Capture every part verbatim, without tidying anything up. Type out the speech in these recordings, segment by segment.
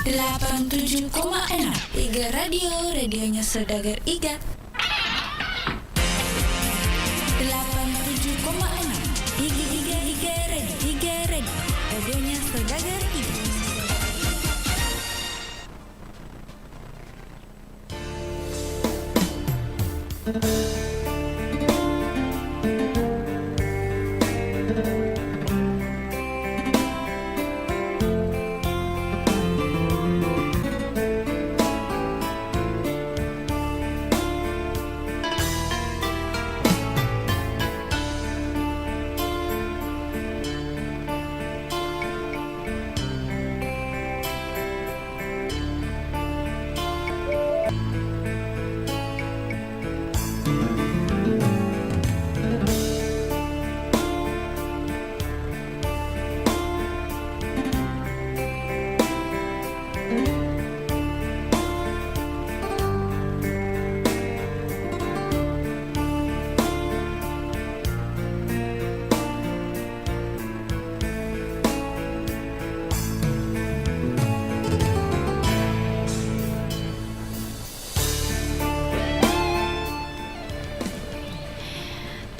Delapan tujuh koma enam Iga Radio, radionya saudagar Iga. Delapan tujuh koma enam Iga, Iga, Iga Radio, Iga Radio, radionya saudagar Iga.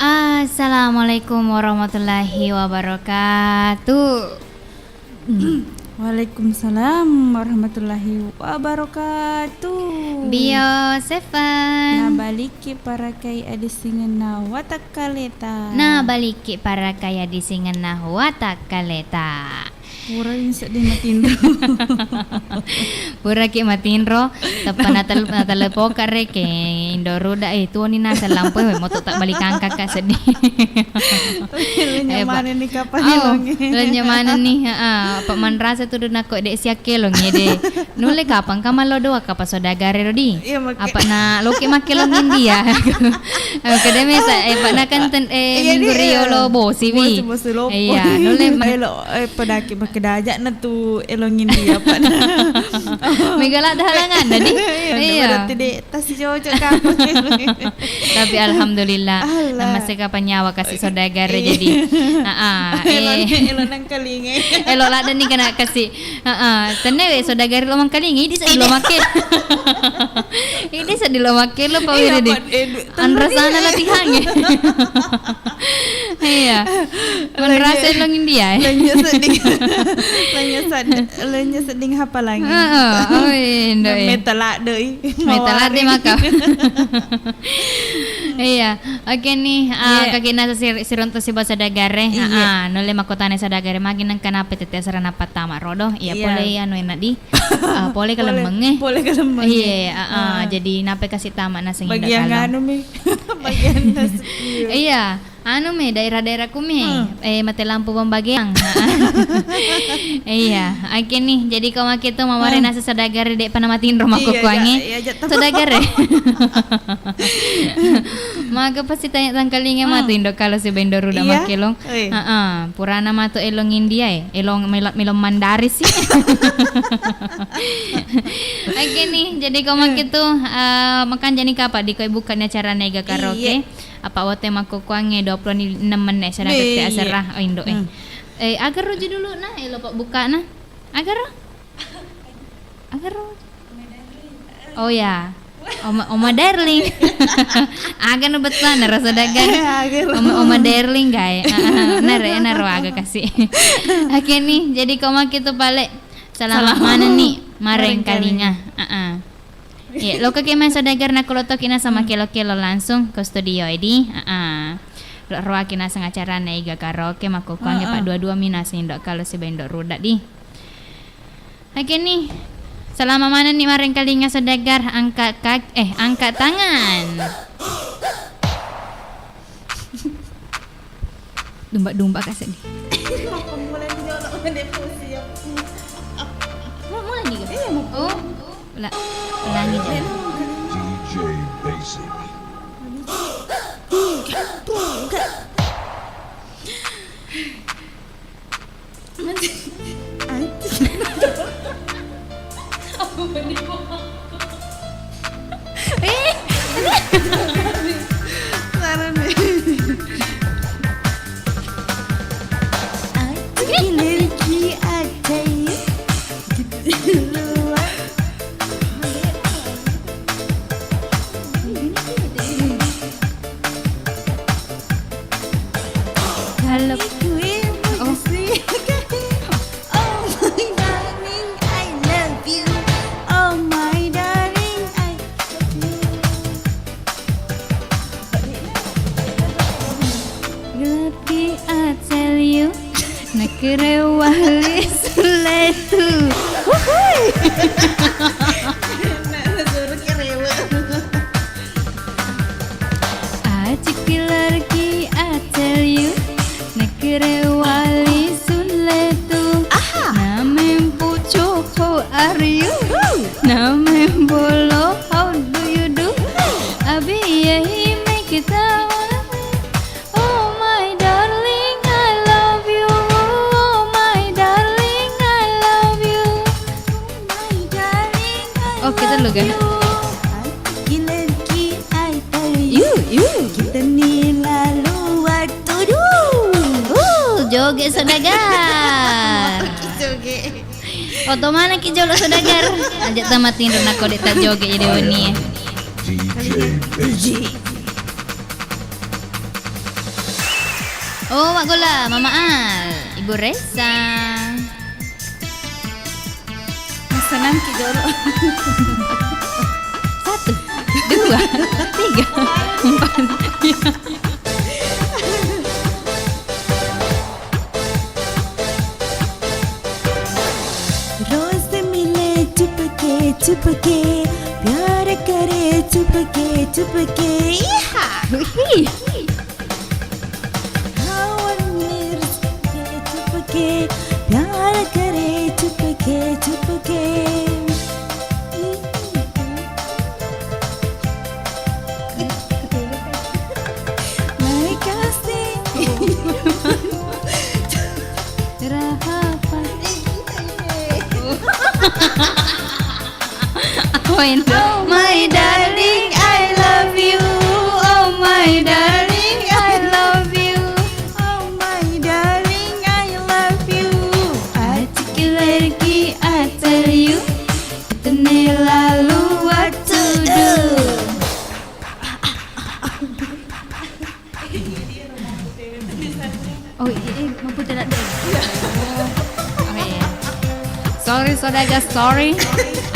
Assalamualaikum warahmatullahi wabarakatuh. Waalaikumsalam warahmatullahi wabarakatuh. Bio Seven. Nabalikki parakai adissingenna watakkaleta. Nabalikki parakai adissingenna watakkaleta. Purani sedding matinro. Puraki matinro, tappa natel-, natelepoka rekeng Indo Ruda, eh, tuoni naseng lampu, eh, moto tak balik angka, Kak, sedih. Lennya Eh, Pak. Mana nih kapan Oh, elongi? Lennya mana nih? Heeh, Pak Manrasa tuh udah nakko dek siak kelong ya deh. Nulle kapang kamallo doa kapa saudagar ero di? Iya, makke. Apa na loke makke long India? Eh, kede mesa, eh, Pak, na kan ten-, eh, Iya, minggu dia. Riolo bosi, wi. Bosi, bosi lopo. Iya, nulle ma- Elo, eh, pedaki makke dajak na tu elong India, Pak. Mega la ada halangan, tadi? Iya, Iya. Berarti dek, tasi cocok kapang. Tapi alhamdulillah, Allah. Nama seka panyawa kasih saudagar Iya. Jadi. Ah, ah, Elo, eh. Elo nang kalinge. Elo la ada nih kena kasih Heeh, tenne we saudagar lo mangkalinga, idi seddi lo makke. Idi seddi lo makke lo pa Iya, wiri di. Pak, eh, du-, Anrasana latihange. Iya. Manrasa Lenye-, long India, eh. Lenye seddi. Lenye seddi, lenye seddi hapalangi. Heeh, oh, iya, Indo, eh. Meta ladde, i. Meta ladde Mawari. Maka. Iya. Oke nih, ah, Iya. Kaki nasa sir-, sironto si bahasa dagare. Iya. Ah, ah, nulle makkutana saudagar magi nengka nape tette asera napattama rodo. Iya, Iya. Pole iya anu enak di. Ah, pole Pole, kalemmeng, eh. Pole kalemmeng, Iya, eh. Ah, ah, Ah. Jadi nape kasih tama naseng Indo Bagian Kalo. Anu mi. Bagian nasi. Iya, anu mi daerah-daerah ku mi. Hmm. Eh, mate lampu pembagian. Iya, oke nih. Jadi ko make tu mawari Hmm. nasa saudagar dek pana matinro Iya, makkukuangi. Ja-, iya, ja-, Saudagar, eh. Maga pasti tanya tangkalinga Hmm. matu Indo Kalo siba Indo Ruda Iya. Makke long. Eh. Heeh, purana matu elong India, eh. Elong melo-, melong mandaris sih. Oke nih, jadi ko make tu, eh, makan jani kapa di koi buka ni acara Nega Karaoke. Iya. Apa wote makkukkuangnge dua puluh enam menit acara Be, tette iya. Asera, oh, Indo, eh. Hmm. Eh, agaro ji dulu nah, eh, lupa buka nah. Agaro? Agaro? Oh ya. Oma, Oma Darling. Aga no betul na rasa dagang. Aga ro. Oma, Oma Darling, guys. Ah, ah, naro, naro aga kasih. Oke nih, jadi ko make tu pale. Salam Salam. Mana nih? Mareng Mareng kalinga. Kalinga. Ah, ah. Iya, lo ke main saudagar na kalau toki na sama Hmm. kelo-kelo langsung ke studio edi. Ah, ah. Ro-, roaki na sengacara na Iga Karaoke makkukkuangnge Ah, ah. Pak dua-dua mina sing Indo Kalo siba Indo Ruda di. Oke nih. Selama mana nih mareng kalinga saudagar angkat kak-, eh, angkat tangan. Dumba-dumba kasih nih. Mau mulai lagi kan? Iya, mau. Oh, la-, ulangi deh. D J Basic. Anjing. Eh. Salah nih. Anjing, lagi aja ya. Nah, suruh ke rewe. Acikkilerki, I tell you, nekkere wali sulletu. Aha. Namempu coko, are you? Woo. Namembolo, how do you do? Woo. Abi, yeah, he make it out. Oh my darling, I love you. Oh my darling, I love you. Oh my darling, I love you. Oke, terlalu, kan? Gila ki, I tell you. You, you. Kita ni lalu waktu dulu. Uh, joget saudagar. Joget. Oto maneng ki jolo saudagar. Aja' tamatinro nakko de' tajoget jadi wenni e. D J Big. Oh, Mak Gola, Mama Al, Ibu Resa. Senang ki jolo. Satu, dua, tiga, empat. रोज़ मिले चुपके चुपके, प्यार करे चुपके चुपके। ईहा! हुई! हवा में चुपके चुपके, प्यार करे चुपके Chupke. My cousin. Rahapan. Apa itu? Oh my darling, I love you. Oh my darling, I love you. Oh my darling, I love you. Acikkilerki, I tell you. Tenne lalu waktu dulu. Oh, iya, iya, mampu tidak deh. Oh, iya. Sorry, saudagar, sorry.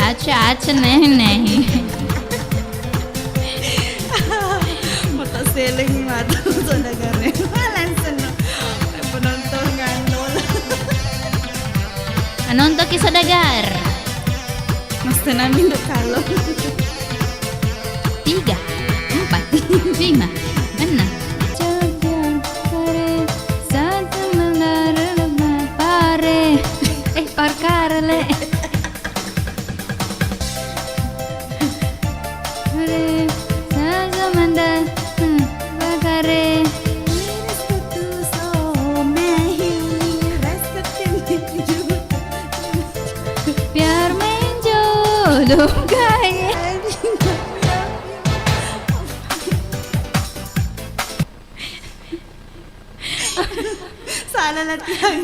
Aca, aca, neh, neh. Mata seleng mata saudagar. Langsung no. Penonton ngandol. Nonton ki saudagar. Mas tenang, Indo, kalau. Tiga, empat, lima, enam. Coba pare, satu menara lemah pare. Eh, parkara le. Pare, satu menda, hmm, bakare. Iris kutu so mehi, rasa tinju. Biar menjodoh gaya. Salah latihan.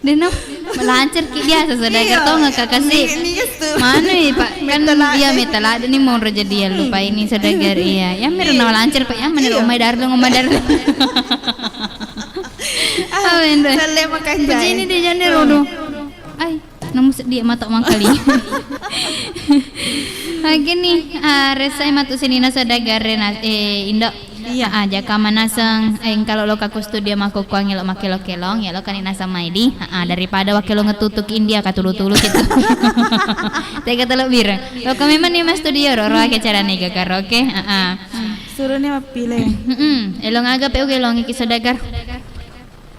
Dena melancar ki biasa saudagar. Iya. Tongeng kakak sih. Ni, ni, yes, tuh. Mana ya, Pak? Kan dia metala ada nih mau rejadian lupa ini saudagar, iya. Ya, mira na lancar, Pak. Ya, mana. Iya. Omai darling, omai darling. Ah, salle makan jai. Ini dia jande rodo. Ai. Namu seddi mata mangkali. Oke nih, ah, resai matu sininna saudagar na, eh, Indo. Iya. Ah, jaka manaseng, eh, engka lo lokka ku studio makkukkuang elo makkelo-kelong, elo kani naseng mai di. Ah, daripada wakkelong tutuk India katulu-tulu gitu. Tega telo bireng. Lokka memang nih mas studio ro, ro ake carane gakar, oke? Ah, ah. Suruh nih mappile. Mm-mm. Elong aga pe ugelong iki saudagar.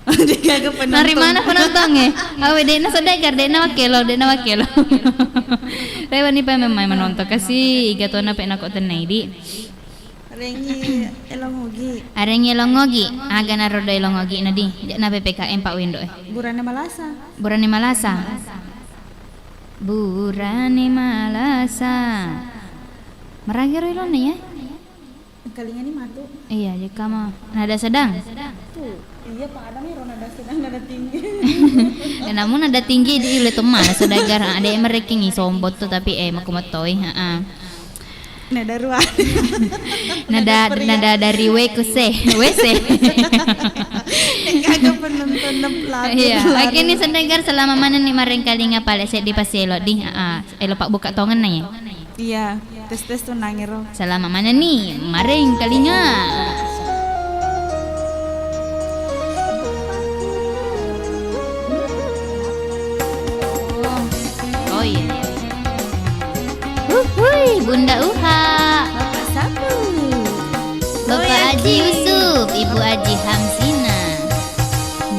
De'gaga penonton. Nari mana penontongnge? Awe, de'na saudagar, de'na wakkelo, de'na wakkelo. Rewani pa memang menonton kasi iga tona pe nako tenna idi. Arengi elong ogi. Arengi elong ogi. Aga naro do elong ogi nadi. Ja'na P P K M Pak Wendo e. Burane Malasa. Burane Malasa. Burane Malasa. Maragero elonna ya? Engkalingani matu. Iya, jekka ma. Nada sedang. Tuh, iya, Pak Adam ero nada sedang, nada tinggi. Eh, namun nada tinggi di ile temma saudagar, ah, de merekengi sombot tuh, tapi, eh, maku metoi, heeh. Nada ruang. Nada, nada dari W ke C. W C. Kagak penonton. Iya, oke nih saudagar, selama mana nih marengkalinga pale seddi paselo di, heeh. Elo pabbuka tongenna ya. Iya, tes-tes tunangero. Selama mana nih? Marengkalinga. Oh. Oh iya. Bunda Uha. Bapak Sapu. Bapak Aji Yusuf, Ibu Aji Hamsina.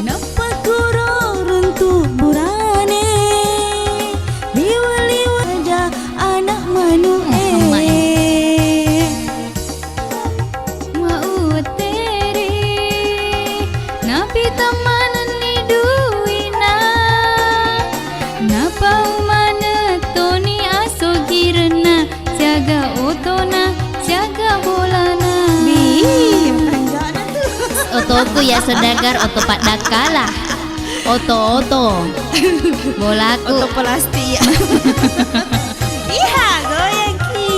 Nappa kuro runtu burane, liwa-liwa aja anak manu e. Mau teri, napi tammanenni duina, napau manettoni asogirenna siaga otona siaga bolana. Bih, makanjana tu. Otoku ya saudagar, oto paddakkala. Oto-oto. Bolaku. Oto plastik ya. Iha, goyangki.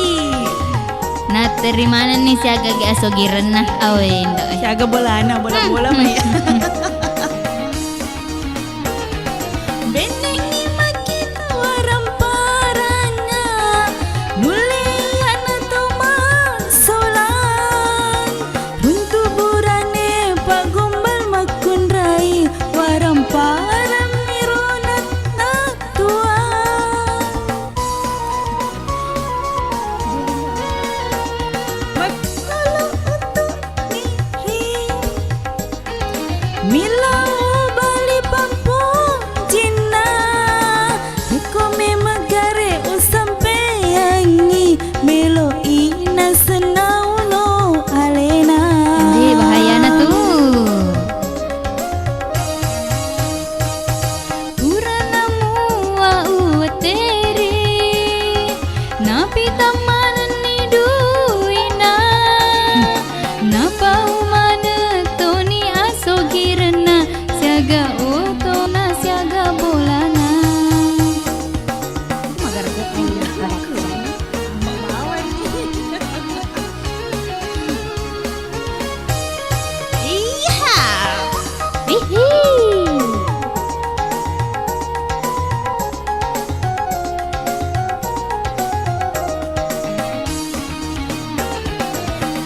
Naterimanenni siaga ge asogirenna. Awe, ndok. Siaga bolana, bola-bola mai. Bennengngi makkita warang-paranga, nulle iyana to massolang. Runtu burane paggombal makkunrai, warang-parang miro nattuang. Makkolo untuk niri. Millau bali pappojinna, rekko memeng gare usampeyangngi, melo'i nasennauno alena. Ende, bahayana tu. Purana mua uwatteri, napi tammanenni duina, napau manettoni asogirenna, siaga otona, siaga bolana. Iya. Hihi.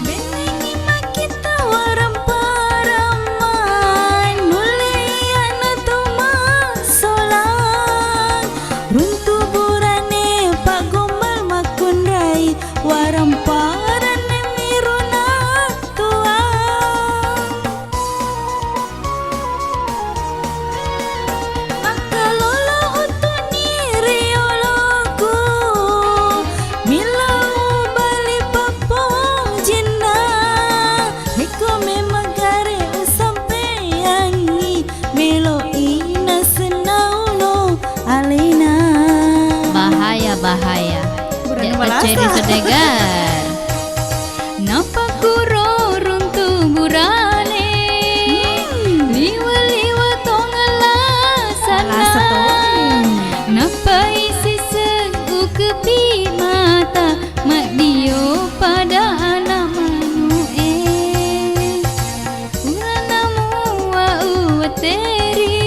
Bennengngi makkita warang-parang, nulle iyana to massolang. Runtu burane paggombal makkunrai, warang-parang miro nattuang. Makkalolo uttuni rioloku, millau bali pappojinna, rekko memeng gare usampeyangngi, melo'i nasennauno alena. Bahaya, bahaya. Burane malasa. Ceri saudagar. Napakkuro runtu burane. Hmm. Liwe-liwe tongeng lasanna. Lasa tongeng. Nappai siseng ukepi mata, maddio pada ana manu'e. Purana mua uwatteri,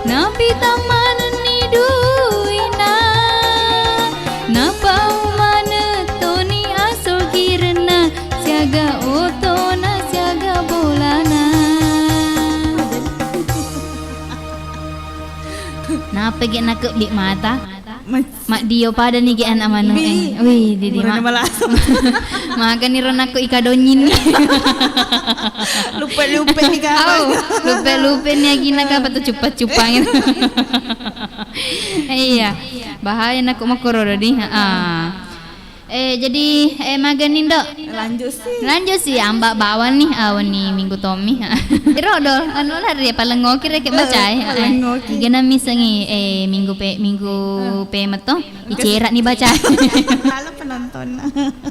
napi tammanenni duina, napau manettoni asogirenna, siaga otona, siaga bolana. Nappa ge nakebbi mata. Maddio pada ni ge anak manu e. Wih, didi ma-, magani ro nakko ika donying ni. Lupe-lupe ni kapang. Au, lupe-lupe ni agina kapang tu cupa-cupa gitu. Iya. Bahaya nakko makkoro di. Ah. Eh, jadi, eh, magani, Ndok? Lanjut sih. Lanjut sih, amba bawang nih, ah, wenni minggu tommi. Iro do, anu lah, ri palengoki reke baca e. Palengoki. Gena misengi, eh, minggu pe, minggu pe meto, icerak nih baca. Halo penonton.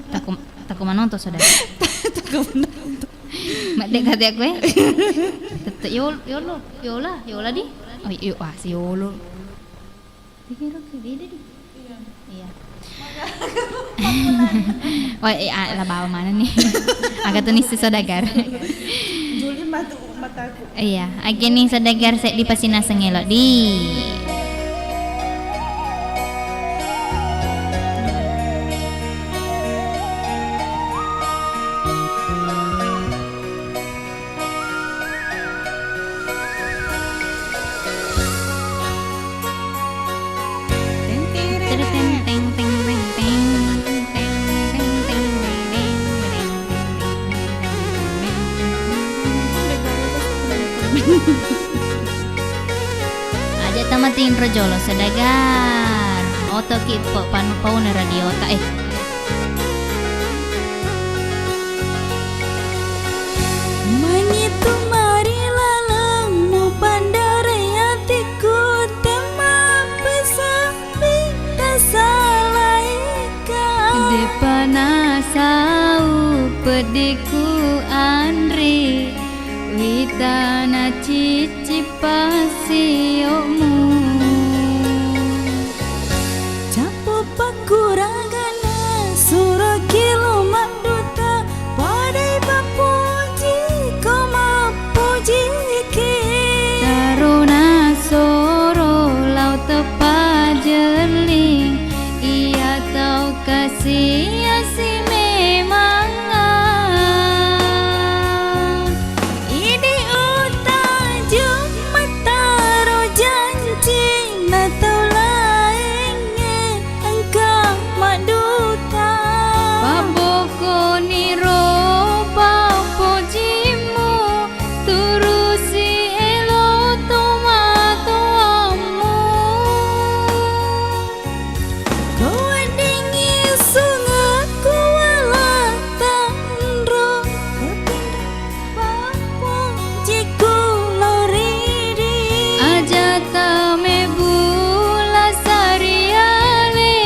Tako, tako manonton, saudara. Tako menonton. Madde kate aku e. Tette yol, yolo, yola, yola di. Oh, iyo, ah, si yolo. Pikir oke, beda di. Iya. Wah, eh, ah, lah bawa mana nih? Aga tu nih si saudagar. Juli matu mataku. Iya, agi nih saudagar seddi pasti naseng elok di. Rojolo Sadagar. Otoki pe panu pauna radiota, eh. Mangitu mari laleng mupandarai atiku, temma pesambi tasalaika. Depa nasau peddiku anri, witana cicci pasiomu. Cappu pakkuragana, suro kilo madduta, padai pappuji ko mappujiki. Tarona soro lao tepajelling, iya tau kasi asi memanga. Idi utajung mattaro janji na tau laingnge engka madduta. Pabbokoni ro pappojimmu, turusi elo tomatoammu. Ko weddingngi sungekku wala tanro, pappojiku lao ridi. Aja tamebbu la sariale,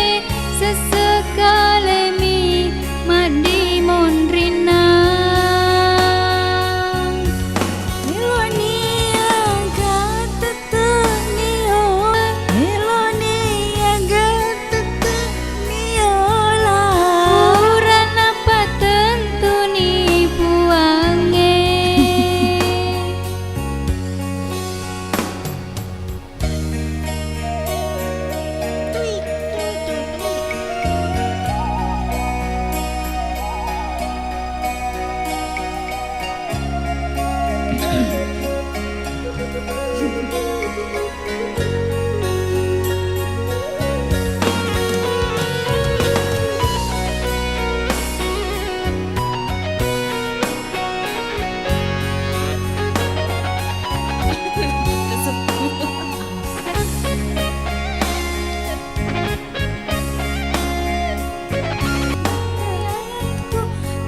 sessekalemi maddimonrinna. Meloni aga Tetteni o, meloni aga tetteni ola. Purana patentuni puangnge.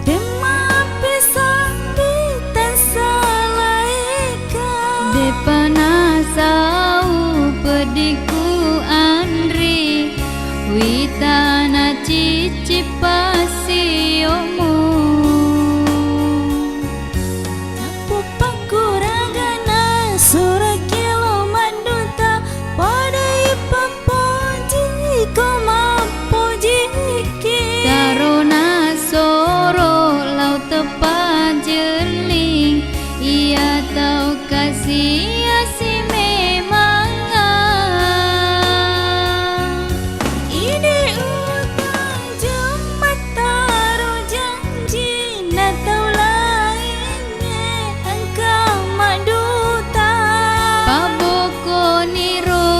Temmappe sambi tassalaika. Depa nasau peddiku anri, witana cicci pasiomu. Tappu pakkuragana suro kilo madduta, padai pappoji ko mappojiki. Tarona soro lao tepajelling, iya tau kasi asi memanga. Idi uta Jemmattaro janjinna tau laingnge engka madduta. Pabbokoni ro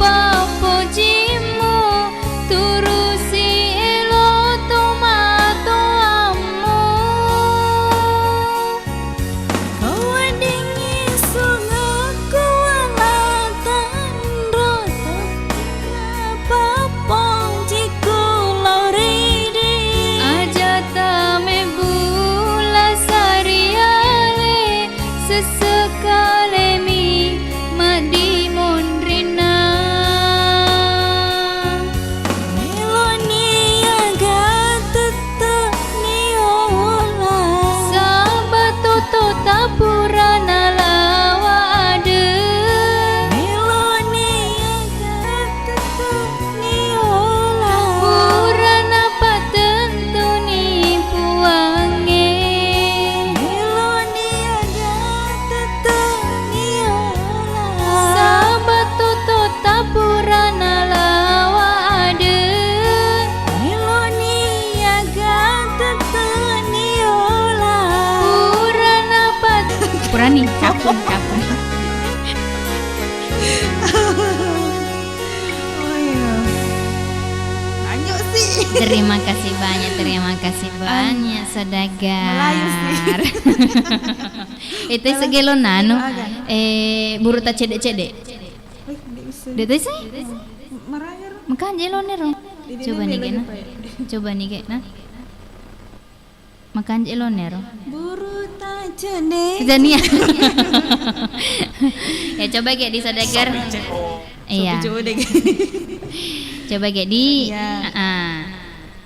pappojimmu, turusi elo tomatoammu. Ko weddingngi sungekku wala tanro, tangkapa ponjiku lao ridi. Aja tamebbu la sariale, sessekalemi maddimonrinna. Meloni aga tette'ni ola. Saba' toto tapurana lawa ade. Meloni aga tette'ni ola. Purana patentuni puangnge. Meloni aga tette'ni ola. Saba' toto tapurana lawa ade. Meloni aga tette'ni ola. Purana pat- Purani, cappu, cappu. Oh, iya. Lanjut sih. Terima kasih banyak, terima kasih banyak, Sadagar. Melayu sih. Itu segelo nanu, eh, buru ta cedde-cedde. De' tesi? Makanja' elonero. Coba ni gena. Coba ni gena. Makanja' elonero. Buru ta cedde'. Jania. Ya, coba ge di saudagar. Iya. Coba ge di. Iya.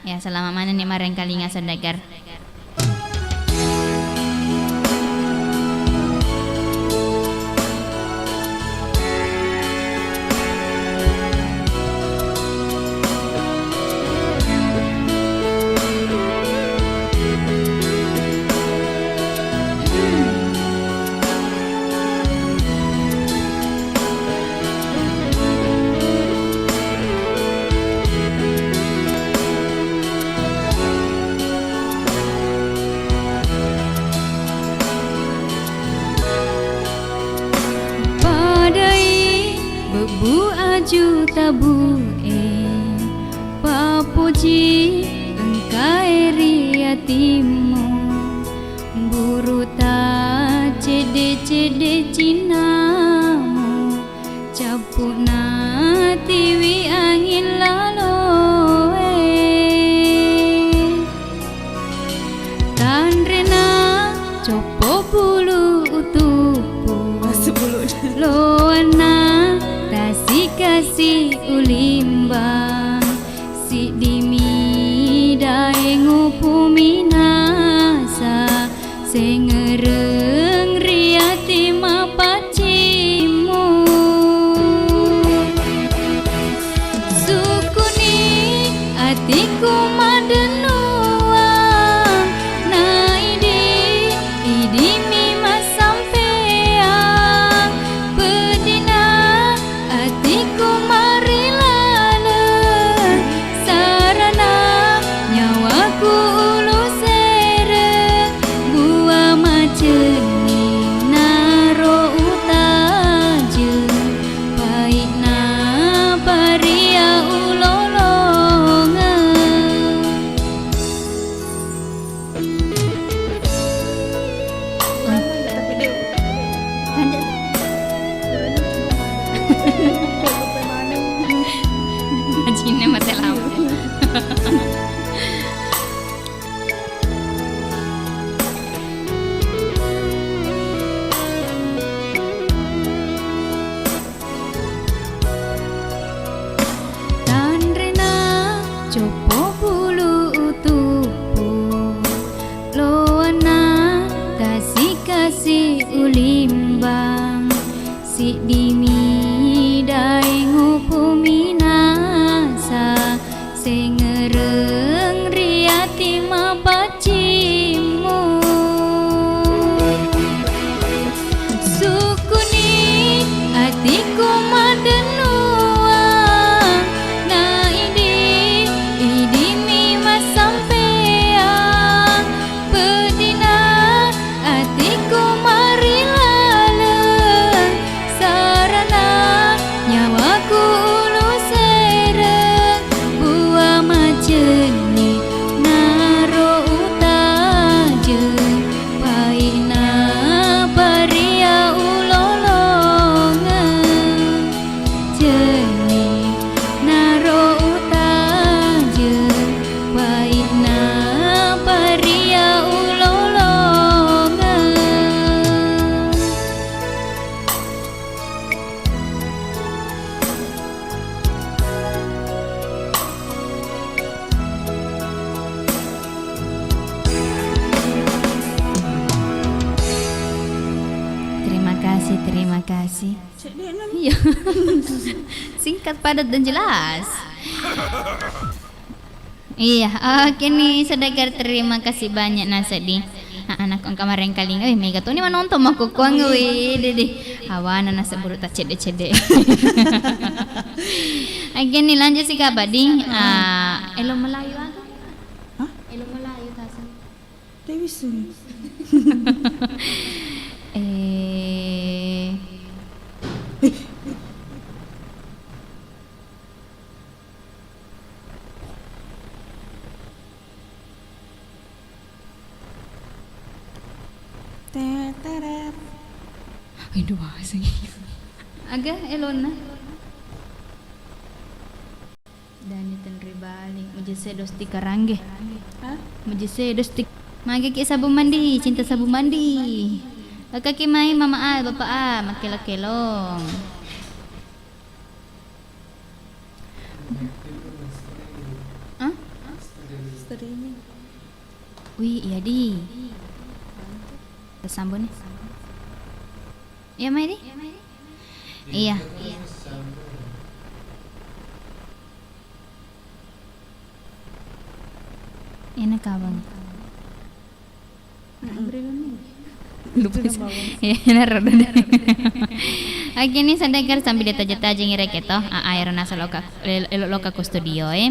Ya, selamat manenni marengkalinga saudagar. Padai bebbu aju tabu'e, papoji engkae ri atimmu. Buruta cedde-cedde cinnamu, cappu'na tiwi anging laloe. Tanrena coppo bulu utuppu, loanna tasi-kasi ulimbang. Siddimi daeng upu minasa, sengereng ri ati mapaccimmu. Sukuni atiku madennuang, naidi idimi massampeang, pedina atiku marilaleng, sarana nyawaku ulu sere, bua macenni naro utajeng, paina paria ulolongeng. Ajinna mate lampu. Tanrena coppo bulu utuppu, loanna tasi-kasi ulimbang, siddimi daeng upu minasa, sengereng ri ati mapaccimmu. Sukuni atiku madennuang, naidi idimi massampeang, pedina atiku marilaleng, sarana nyawaku ulu sere, bua macenni naro utajeng, paina paria ulolongeng. Cenni naro utajeng, paina paria ulolongeng. Terima kasih, terima kasih. Iya. Singkat, padat, dan jelas. Iya, oke nih, saudagar, terima kasih banyak naseng di. Ah, anak engka marengkalinga, wih, mega toni manonton makkukkuang, wih, dede. Hawana naseng bulu taccedde-cedde. Oke nih, lanjut si Kak Bading. Ah, elo Melayu aga? Hah? Elo Melayu taseng. Dewi Sri. Eh. Teteret. Aduh, asing. Aga elona? Dani tenri bali, mujese dosti karangge. Hah? Mujese dosti. Mageki sabun mandi, cinta sabun mandi. Lokkaki mai mama a, bapa a, makkelo-kelong. Hah? Streaming. Wih, iya di. Tersambung nih. Iya, mai di? Iya. Ena kawang. Lupa. Iya, naro dulu. Oke, ini santai kar sambil ditaja-taja ngireketo. Aa, ero nasa loka, elo-, elo loka ku studio, eh.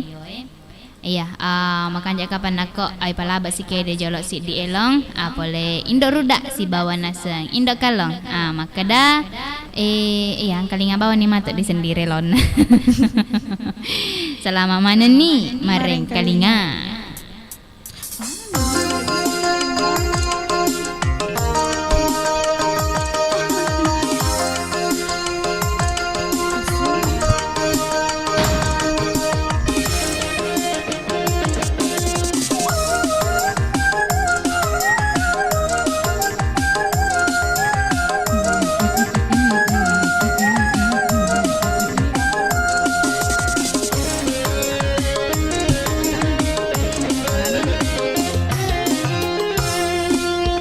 Iya, ah, makanja kapang nakko, ai palaba sikede jolo siddi elong, ah, pole Indo Ruda sibawa naseng Indo Kalong. Ah, makkeda, eh, iya, angkalinga bawani matu di sendiri lon. Selama manenni marengkalinga.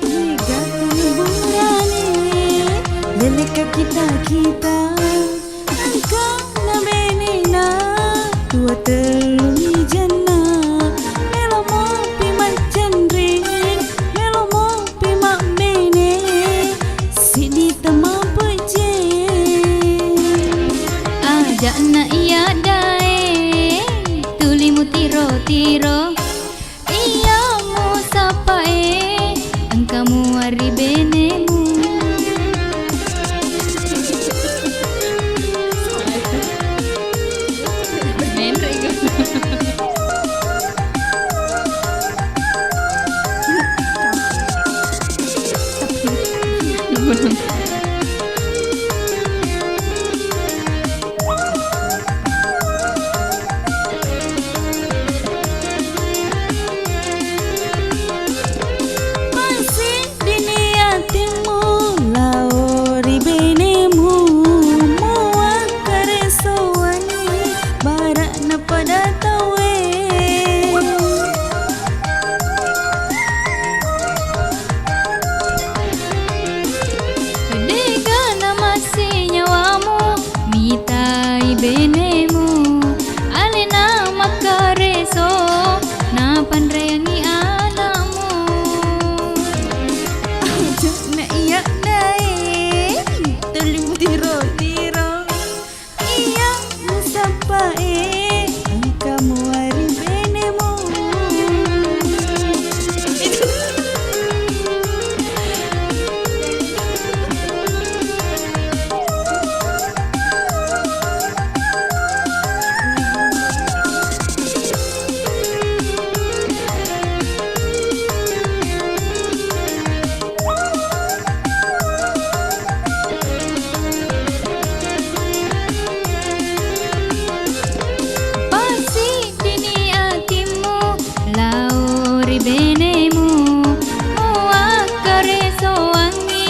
Mega tuli burane, lelekka kita-kita. Engkana benena, dua tellu mijanna, melo mopi maccanreng, melo mopi mabbene, siddi temmapejje. Aja'na iya daeng, tuli mutiro-tiro. Iya musappae, engka mua ri benemu. Menrego. Masiddini atimmu lao ri benemu, muakkaresoangngi bara'na pada tauwe. Dega namasse nyawamu, mitai benemu, alena makkareso, napanreangngi anakmu. Aja'na iya daeng, tuli mutiro-tiro. Iya musappae, engka mua ri benemu. Pasiddini atimmu lao ri benemu, muakkaresoangngi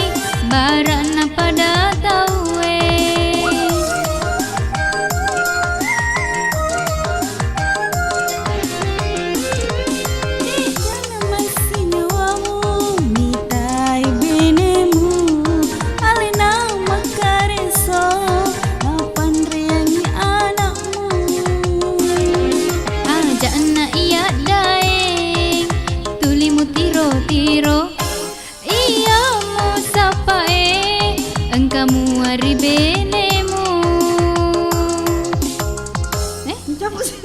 bara'na pada tauwe. Dega namasse nyawamu, mitai benemu, alena makkareso, napanreangngi anakmu. Aja'na iya daeng, tuli mutiro-tiro. Iya musappae, engka mua ri benemu. Eh? Mencapu sih.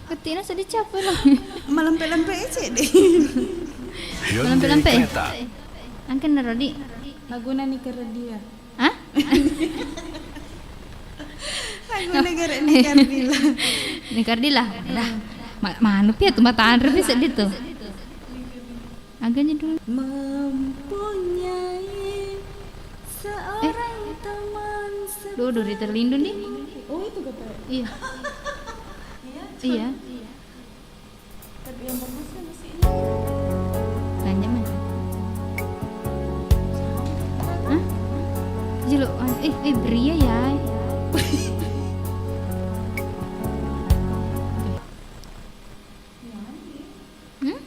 Ketina sedih capek lah. Malempe-lempe cedde. Malempe-lempe. Angken naro di. Laguna Nika Radia. Hah? Laguna gare Nika Ardila. Nika Ardila. Dah. Ma-, manu pia tu mata anre sedih tu. Agaknya dulu. Mempunyai seorang teman. Duh, Duri Terlindung nih. Oh, itu kata. Iya. Iya. Tapi yang bagusnya masih ini. Lanjut mana? Hah? Jelo, eh, eh, Bria ya. Hmm?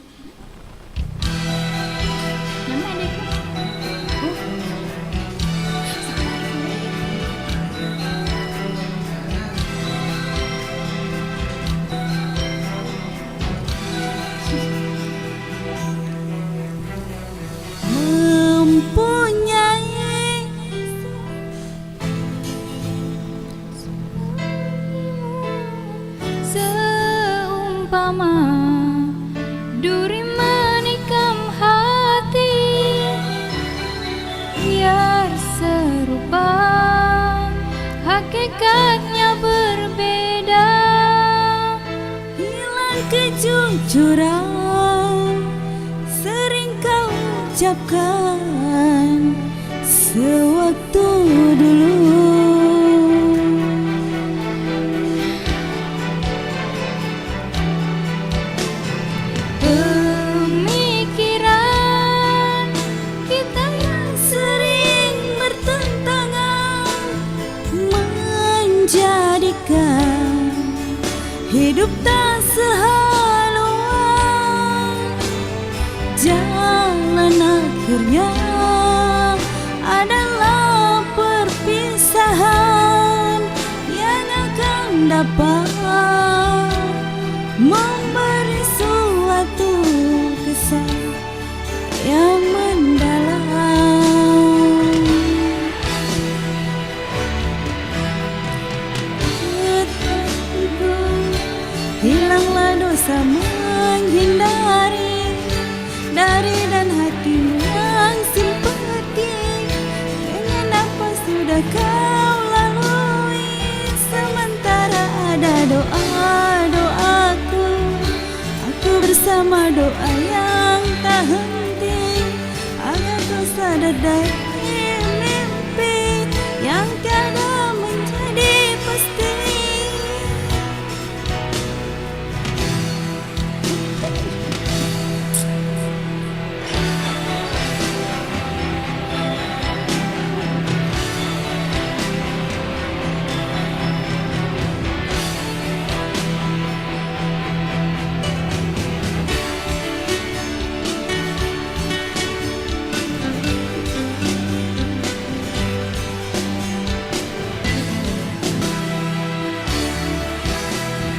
Mempunyai seumpama duri menikam hati, biar serupa, hakikatnya berbeda. Hilang kejujuran, sering kau ucapkan sewaktu dulu. Pemikiran kita yang sering bertentangan menjadikan hidup tak sehaluan. Jalan akhirnya adalah perpisahan yang akan dapat memberi suatu kesan yang mendalam. Ku hilanglah dosa menghindari dari dan hatimu yang simpati. Dengan apa sudah kau lalui, sementara ada doa-doaku. Aku bersama doa yang tak henti, agar kau sadar dari mimpi yang tiada menjadi pasti.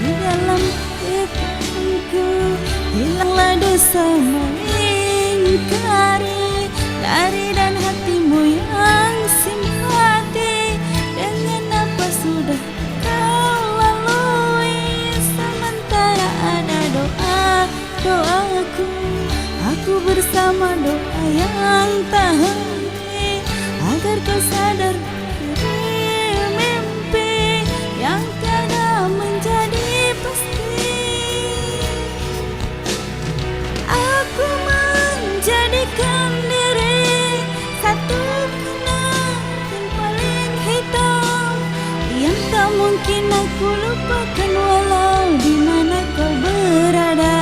Di dalam pikiranku, hilanglah dosa mengingkari dari dan hatimu yang simpati. Dengan apa sudah kau lalui, sementara ada doa-doaku. Aku bersama doa yang tak henti, agar kau sadar dari mimpi yang tiada menjadi pasti. Aku menjadikan diri satu kenangan paling hitam yang tak mungkin aku lupakan, walau di mana kau berada.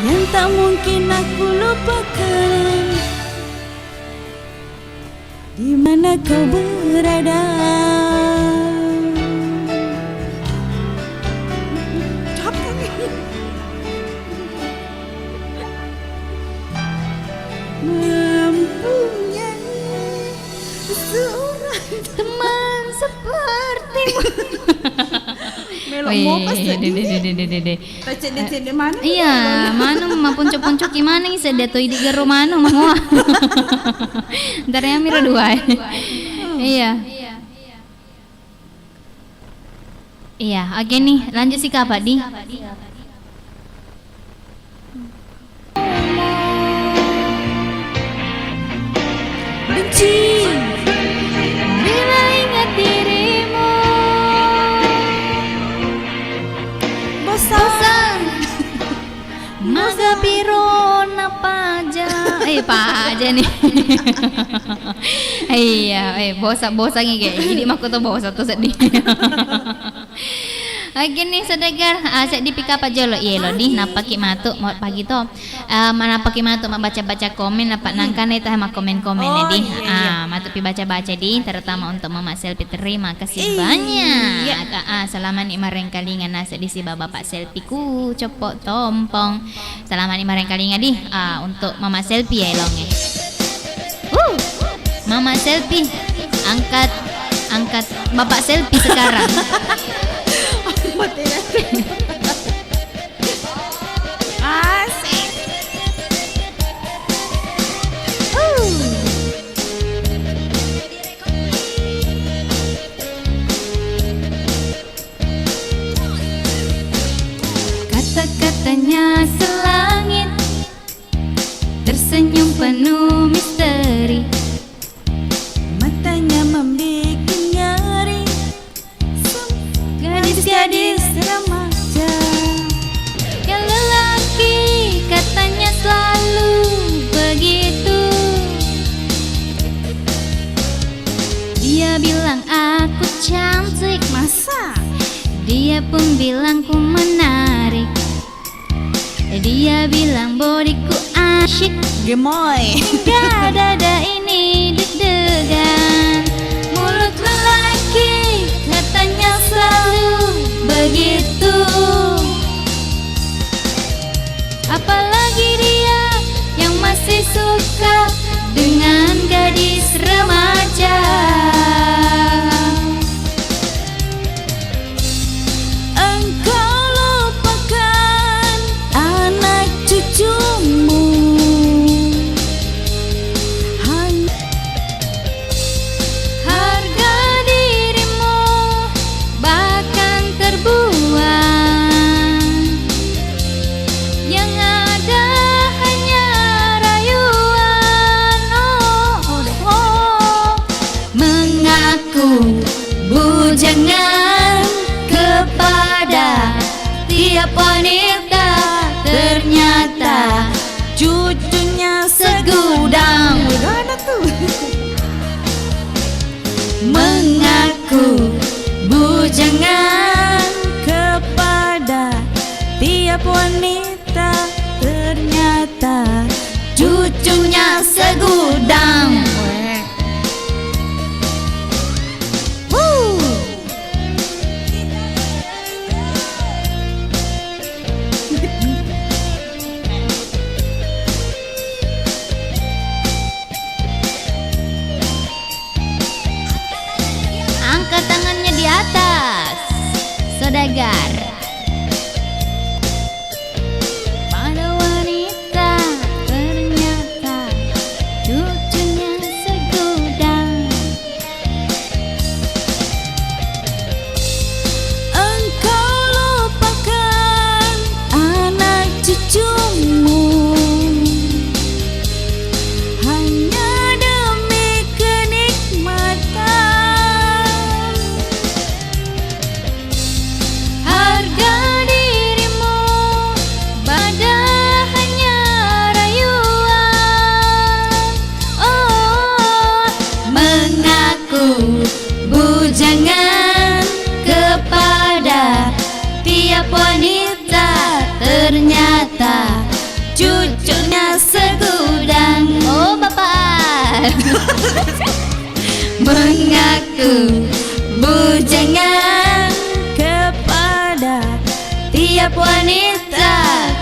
Yang tak mungkin aku lupakan, di mana kau berada. Capek. Mempunyai seorang teman sepertimu. Melo mopa sedih. Dede, dede, dede, dede. Tacedde-cedde maneng. Iya, maneng maponco-poncoki maneng sedde to idi garo maneng mangoa. Ntar ya miro dua. Iya. Iya, oke nih, lanjut si Kak Padi. Benci. Bila ingat dirimu. Bosan. Bosan. Maga piro na paja. Eh, paja nih. Iya, eh, bosa-, bosangi kayak. Jadi makku tuh bosan tuh sedih. Oke nih, saudagar, ah, seddi pi kapang jolo, iya lo di, nappaki matu, mau pagi to. Ah, manappaki matu mabbaca-baca komen, nappa nangkana ita makkomen-komen. Oh, di. Iya, iya. Ah, matu pi baca-baca di, terutama untuk Mama Selfie, terima kasih banyak. Iya. Ah, ah, selamat ni marengkalinga naseng di siba Bapak Selfie ku coppo tompong. Selamat ni marengkalinga di, ah, untuk Mama Selfie ya elonge. Uh, Mama Selfie, angkat, angkat Bapak Selfie sekarang. Asik. Uh. Kata-katanya selangit, tersenyum penuh misteri. Matanya membikin nyeri. Gadis-gadis remaja. Yang lelaki katanya selalu begitu. Dia bilang aku cantik. Masa? Dia pun bilang ku menarik. Dia bilang bodiku asyik. Gemoy. Dada ini deg-degan. Mulut lelaki katanya selalu begitu. Apalagi dia yang masih suka dengan gadis remaja. Engkau lupakan anak cucumu. Hanya harga dirimu bahkan terbuang. Yang ada hanya rayuan. Oh, oh, oh. Mengaku bujangan kepada tiap wanita, ternyata cucunya segudang. Udah ada tuh. Mengaku bujangan kepada tiap wanita, ternyata cucunya segudang. Wuh. Angkat tangannya di atas, saudagar. Pada wanita ternyata cucunya segudang. Engkau lupakan anak cucumu hanya demi kenikmatan. Harga dirimu pada hanya rayuan. Oh, mengaku bujangan kepada tiap wanita, ternyata cucunya segudang. Oh, Bapak. Mengaku bujangan kepada tiap wanita,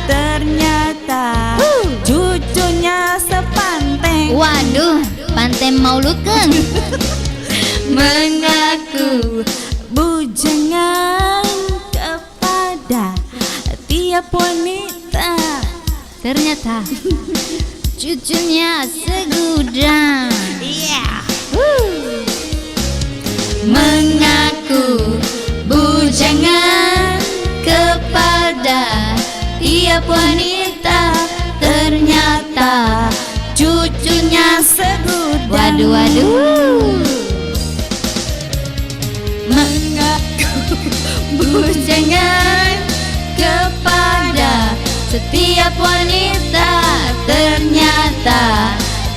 ternyata cucunya sepanteng. Waduh, panteng maulukeng. Mengaku bujangan kepada tiap wanita. Ternyata cucunya segudang. Iya. Wuh. Mengaku bujangan kepada tiap wanita, ternyata cucunya segudang. Waduh, waduh. Mengaku bujangan kepada setiap wanita, ternyata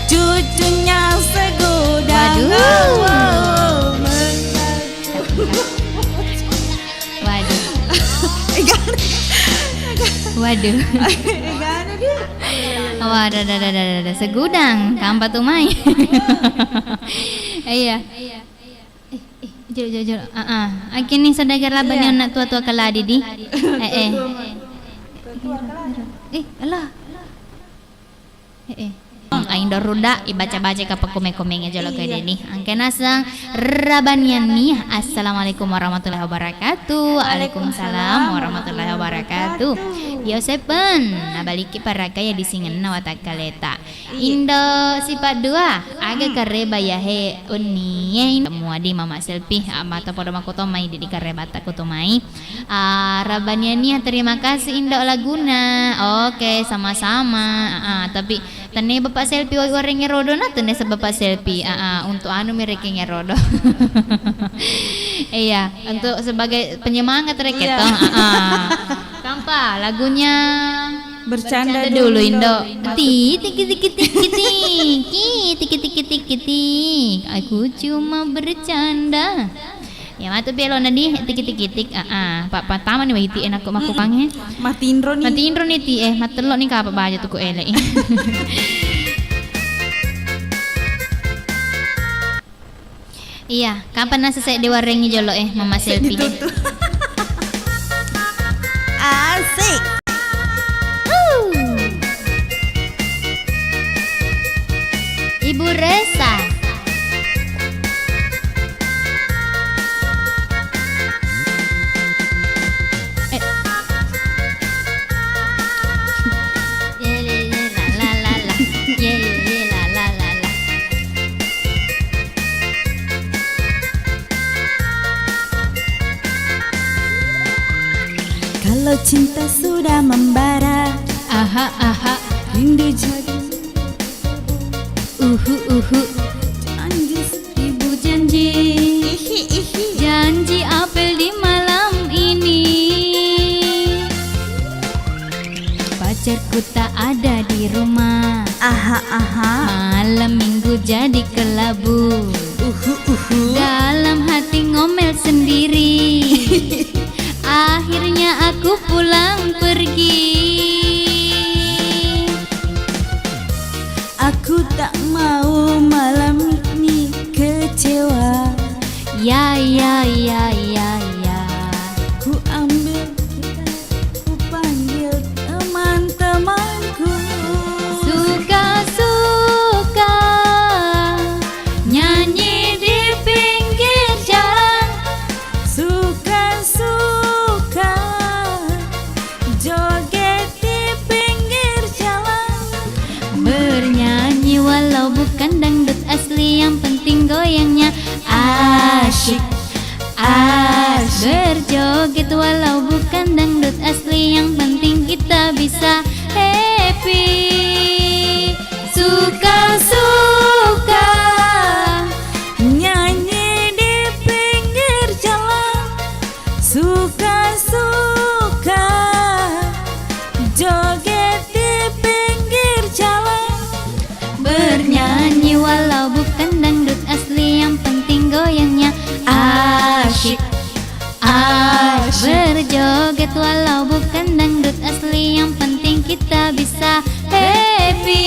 cucunya segudang. Waduh. Oh, mengaku. Waduh. Aduh. Gana di. Wah, ada, ada, ada, ada, ada. Segudang, kampa tu mai. Iya. Eh, eh, jolo, jolo, jolo. Ah, ah. Akhirnya saudagar labani anak tua-tua keladi di. Eh, eh. Eh, Allah. Heeh. Aindo ruda, ibaca-baca ka pakome-komengnge jolo ko deni. Angke naseng, Rabaniani, assalamualaikum warahmatullahi wabarakatuh. Waalaikumsalam warahmatullahi wabarakatuh. Yosepen, nabaliki paraka ya disingenna watakkaleta. Indo sipat dua, aga kareba yahe unnie. Muadi Mama Selfie, mata podo makoto mai di kareba takoto mai. Ah, Rabaniania, terima kasih Indo laguna. Oke, sama-sama. Ah, tapi tenne Bapak Selfie wa-, warengnge rodo na tenne se Bapak Selfie. Ah, ah, untuk anu merekeng rodo. Iya, untuk sebagai penyemangat rek to. Ah, ah. Kampa lagunya Bercanda dulu, Indo. Ti, tiki, tiki, tiki, tiki. Tiki, tiki, tiki, tiki. Aku cuma bercanda. Ya, matu belo na di, tiki, tiki, tik. Ah, ah. Pa, pa, tama ni waiti enak ko makukangnge. Matinro ni. Matinro ni ti, eh, matello ni kapa baja tuku ele. Iya, kapan nasa seddi warengngi jolo, eh, Mama Selfie. Asik. Ibu Resa. Eh. Ye, ye, ye, la, la, la, la. Ye, ye, ye, la, la, la, la. Kalau cinta sudah membara, aha, aha, rindu jadi uhu, uhu. Janji seribu janji. Ihi, ihi. Janji apel di malam ini. Pacarku tak ada di rumah. Aha, aha. Malam minggu jadi kelabu. Uhu, uhu. Dalam hati ngomel sendiri. Akhirnya aku pulang pergi. Aku tak mau malam ini kecewa. Ya, ya, ya, ya, ya. Ku ambil gitar, ku panggil teman-temanku. Suka-suka nyanyi di pinggir jalan. Suka-suka joget di pinggir jalan. Bernyanyi walau bukan dangdut asli, yang penting goyangnya asyik, asyik. Berjoget walau bukan dangdut asli, yang penting kita bisa happy. Suka-suka nyanyi di pinggir jalan. Suka-suka joget di pinggir jalan. Bernyanyi walau bukan dangdut asli, yang penting goyangnya asyik, asyik. Berjoget walau bukan dangdut asli, yang penting kita bisa happy.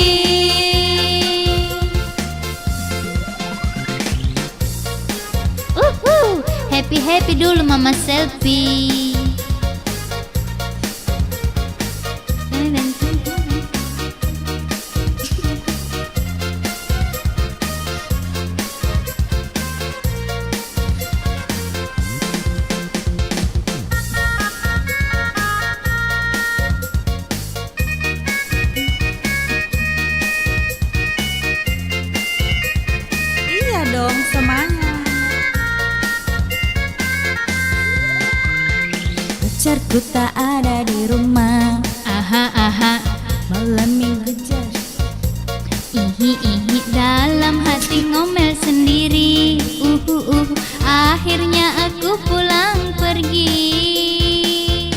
Uhu, happy-happy dulu Mama Selfie. Iya dong, semangat. Pacarku tak ada di rumah. Aha, aha. Malam minggu jadi. Ihi, ihi, dalam hati ngomel sendiri. Uhu, uhu, akhirnya aku pulang pergi.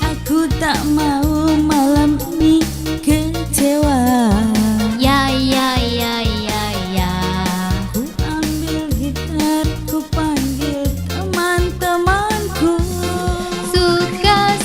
Aku tak mau malam ini kecewa. Ya, ya, ya, ya, ya. Ku ambil gitar, ku panggil teman-temanku. Suka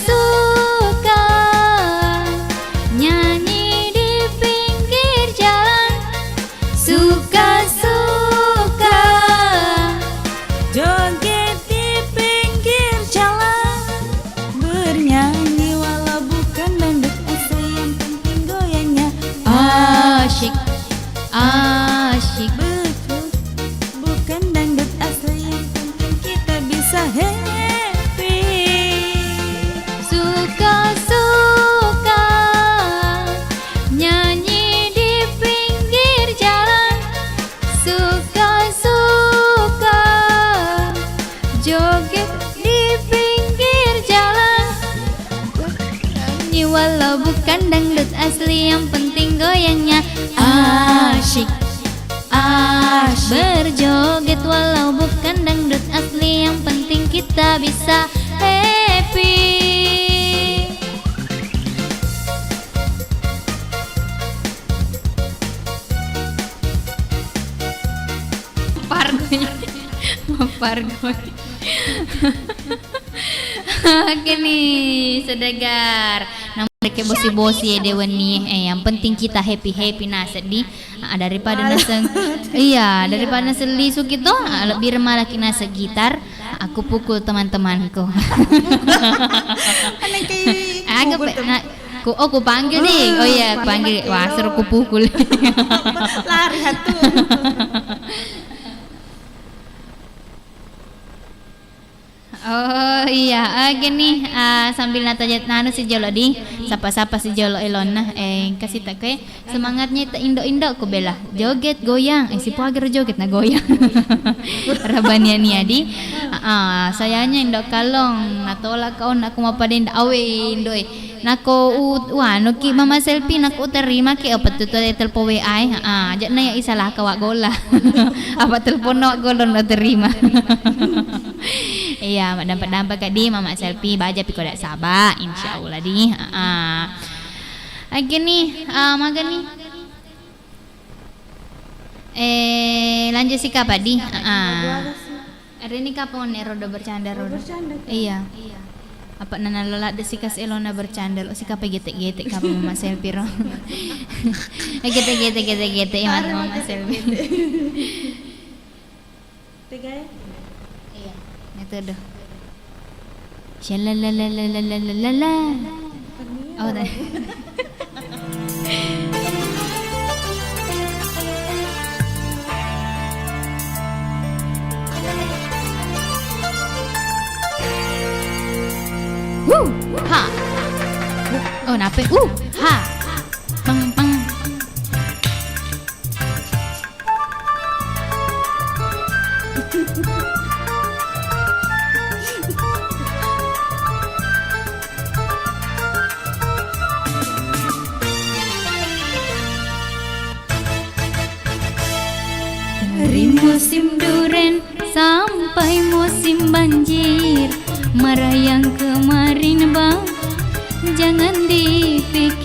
Yang penting goyangnya asyik, asyik. Berjoget walau bukan dangdut asli, yang penting kita bisa happy. Pargo. Pargo. Oke nih, Sedagar. Namun deke bosi-bosi ya dewenni, eh, yang penting kita happy-happy naseng di, ah, daripada naseng, iya, daripada naseng lisu gitu, ah, lebih remalaki naseng gitar. Aku pukul teman-temanku. Aneh kayak Aku pukul pe-, tem- na-, ku, oh, ku panggil nih. Oh iya, panggil panggil. Wah, suruh ku pukul. Lari hatu. Oh iya, eh, gini, eh, sambil nataja-, nanu si jolo di, sapa-sapa si jolo elonna, eh, kasih tak kue semangatnya itu indo-indo ku bela joget goyang, eh, si puager joget na goyang. Rabania nia di, ah, sayangnya indo kalong, natolak kau nak aku mapadenda awe indo, eh. Nako u-, uanuki Mama Selfie, nako uterimaki, apa tu tu telpon W A e? Ah, aja na ya isalah kawa gola. Apa telpon no gola no terima. Iya, madampak-dampak kak di Mama Selfie, baja piko dak saba, insya Allah di. Ah. Oke nih, ah, maga nih. Eh, lanjut sih kak Padi. Ah. Hari ini kapan nih roda bercanda roda? Bercanda, Kak. Iya. Apa nana lola de sikas elona bercanda lo sika pe gete-gete kapa Mama Selfie ro. Eh, gete-gete, gete-gete ya Mama Selfie. Tiga ya? Iya. Itu doh. Shalalalalalalalala. Oh, tadi. Wuh, ha. Oh, nape? Uh, ha. Pang, pang. Dari musim duren sampai musim banjir, marah yang kemarin, Bang, jangan dipikir.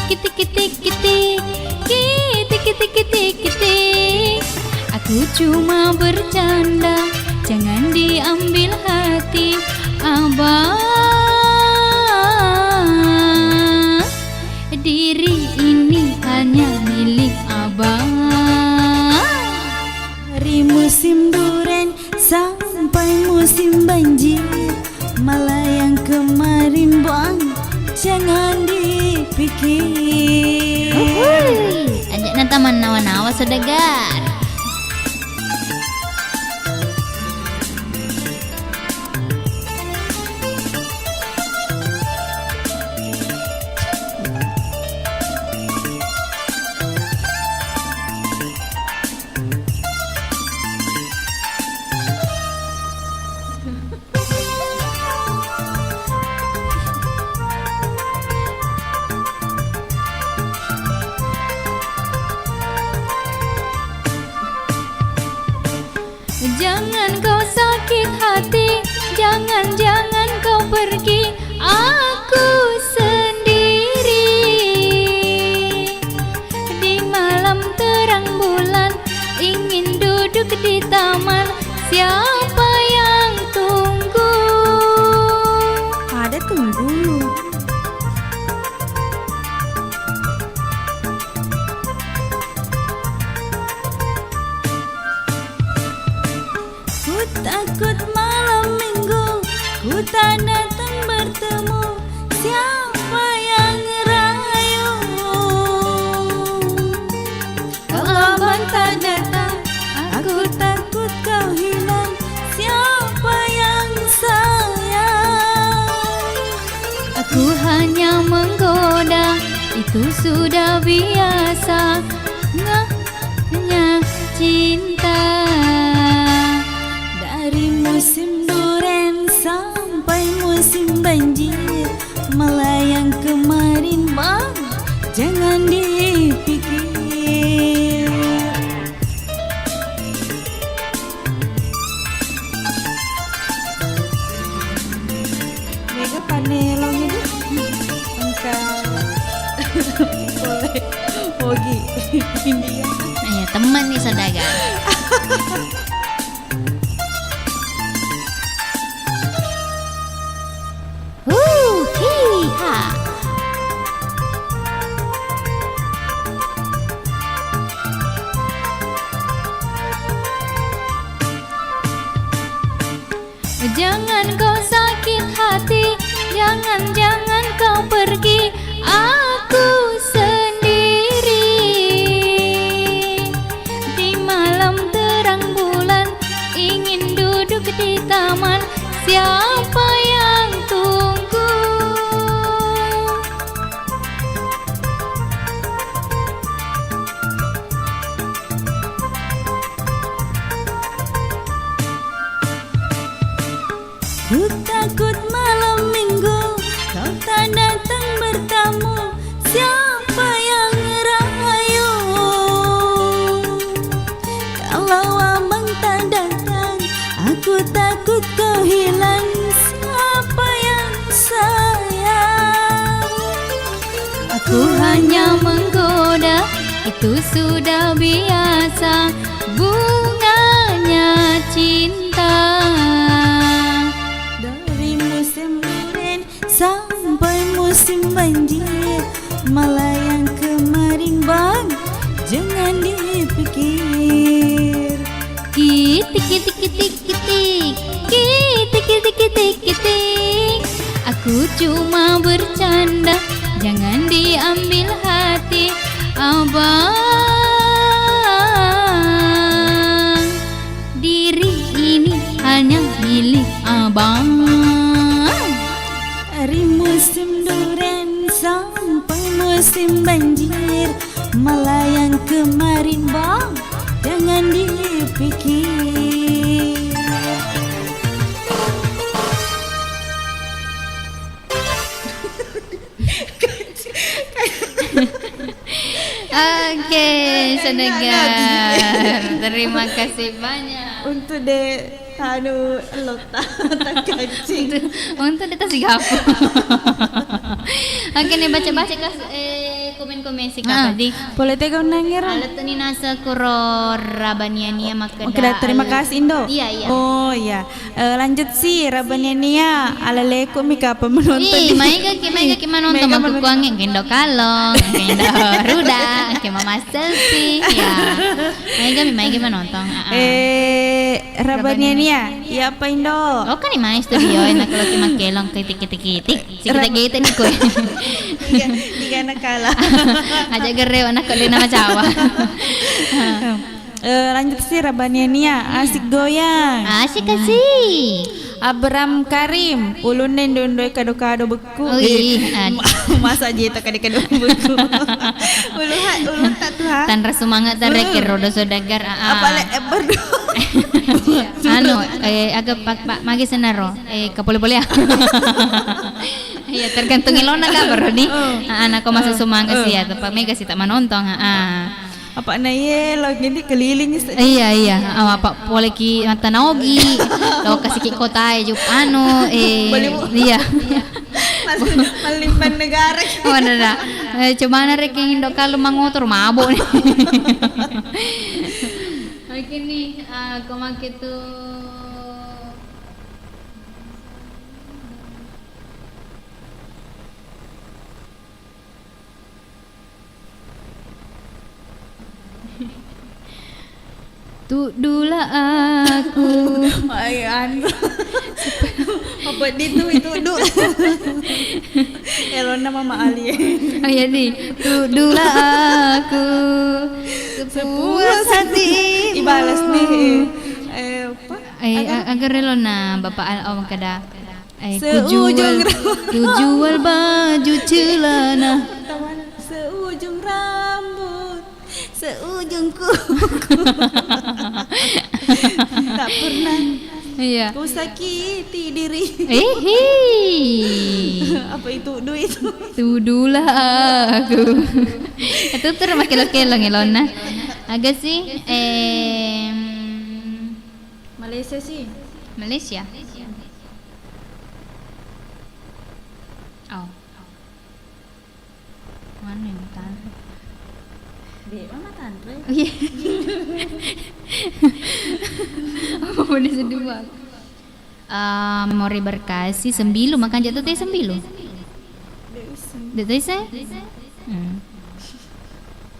Kitik, kitik, kitik, kitik, kitik, kitik, kitik. Aku cuma bercanda, jangan diambil hati, Abang. Diri ini hanya milik Abang. Dari musim duren sampai musim banjir, malah yang kemarin, Bang, jangan dipikir. Uhuy. Aja na taman nawa-nawa Sedagar. Jangan kau sakit hati, jangan, jangan kau pergi, aku sendiri. Di malam terang bulan, ingin duduk di taman, siapa yang tunggu? Ada tunggu. Ku takut malam minggu, ku tak datang bertemu, siapa yang rayu? Kalau abang tak datang, aku takut kau hilang, siapa yang sayang? Aku hanya menggoda, itu sudah biasa. Nga- Hanya cinta. Dari musim duren sampai musim banjir, malah yang kemarin, Temmenni saudagar. Huh, hi, ha. Jangan kau sakit hati, jangan, jangan kau pergi, aku sendiri. Di malam terang bulan, ingin duduk di taman, siapa yang tunggu? Ku takut malam minggu kau tak datang bertamu. Siapa yang rayu? Kalau abang tak datang, aku takut kau hilang. Siapa yang sayang? Aku hanya menggoda, itu sudah biasa. Bunganya cinta. Dari musim durian sampai musim banjir, malah yang kemarin, Bang, jangan dipikir. Kitik, kitik, kitik, kitik. Kitik, kitik, kitik, kitik. Aku cuma bercanda, jangan diambil hati, Abang. Diri ini hanya milik Abang. Dari musim durian sampai musim banjir, malah yang kemarin, Bang, jangan dipikir. Oke, Senegar. Terima kasih banyak. Untuk de anu lotta takancing. Untuk, untuk de tasigapu. Oke nih, baca-baca kas eh komen-komen sih, Kak. Ah, Fadli. Pole tega unnangero. Alatuni nasa kuro rabania-nia makkeda. Makkeda terima kasih, Indo. Iya, iya. Oh, iya. Eh, lanjut sih, rabania-nia, alaleku mi kapang menonton. Ih, maega ki, maega ki manonton, maega manonton. Makkukkuangnge, gendo kalong, gendo ruda, ke mama selfie, ya. Maega mi, maega manonton. Ah, ah. Eh, rabania-nia, iya apa, Indo? Oh, kan mai studio, enak kalau ki makkelong, kitik, kitik, kitik. Sikita gete ni koe. Tiga, tiga nakala. Aja gereo anak kau nama cawa. Eh, lanjut sih, rabania-nia, asik goyang. Asik, asik. Abram Karim, ulunna indo-indo kado-kado bekku. Oh, ih, eh, masa aja itu kado-kado bekku. Ulu ha, ulu tak tuh ha. Tanra semangat dari rodo saudagar. Ah, ah. Apa le, eh, berdoa. Anu, eh, agak pak, pak, magi senaro. Eh, kapole-pole ya. Iya, tergantung ilona kabar ni. Ah, anak kau masuk semangat sih ya, tempat mega sih tak menonton. Ah, ah. Apa na iye lo gini keliling se- Iya, iya. Ah, apa pole ki mata naogi. Lo kasih ki kota e juk anu, eh, iya. Mal-, malimban negara. Oh, ada, ada. Eh, cuma na rek yang indo kalau mangotor mabuk nih. Oke nih, ah, kau make tuh. Tuddulah aku. Ai, anu. Apa di tu itu du? Elona Mama Ali. Oh, iya, di. Tuddulah aku sepuas hatimu. Ibalas nih. Eh, apa? Eh, a-, agar elona Bapak Al-, oh, kada. Eh, seujung kujual, ra- kujual baju celana. Pertama, seujung rambut, seujung kuku. Tak pernah. Iya. Ku sakiti diri. Hihi. Apa itu duit? Tuddulah aku. Itu terus makin lo kelong elona. Agak sih, em, Malaysia sih. Malaysia. Oh. Mana yang tahu? Dek, mama tanre. Iya. Apa boleh sedua? Ah, memori berkasi sembilu, makan jatuh teh sembilu. Dek, teh saya? Hmm.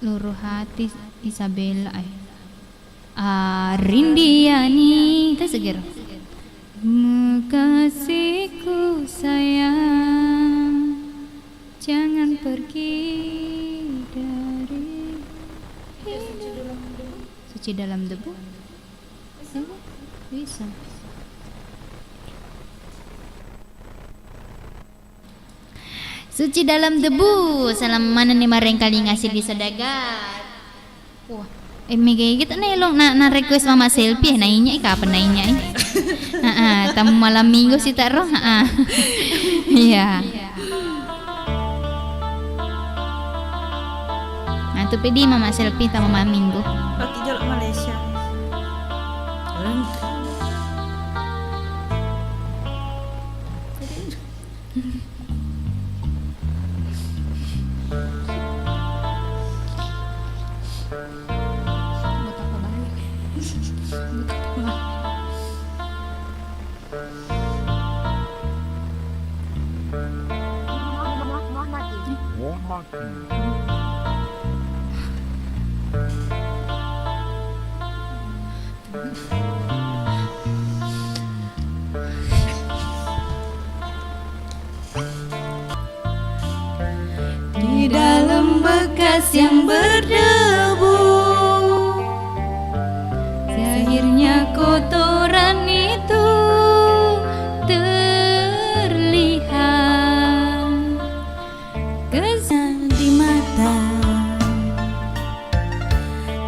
Luruh hati Isabella, eh. Ah, Rindiani, teh seger. Mekasihku sayang, jangan pergi dari hidup. Suci dalam debu? Bisa. Suci dalam debu, salam manenni marengkalinga siddi saudagar. Wah, eh, mega gitu nih lo, na, na request mama selfie, eh, nainya, eh, kapan nainya, eh? Heeh, tamu malam minggu sih tak roh, heeh. Iya. Nah, tu pedi mama selfie tamu malam minggu. Lagi jalan Malaysia. Di dalam bekas yang berdebu, zahirnya kotoran itu terlihat. Kesan di mata,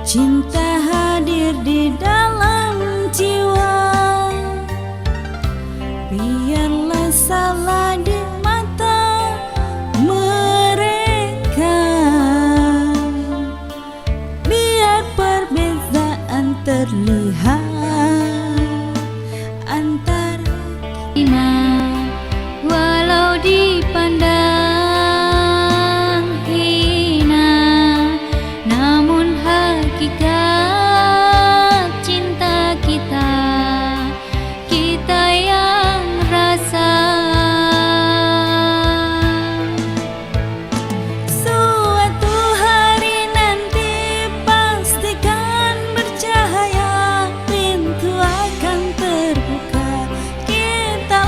cinta hadir di dalam jiwa. Biarlah salah di mata mereka, biar perbedaan terlihat antara kita, walau dipandang hina, namun hakikat cinta kita, kita yang rasa. Suatu hari nanti pastikan bercahaya, pintu akan terbuka. Kita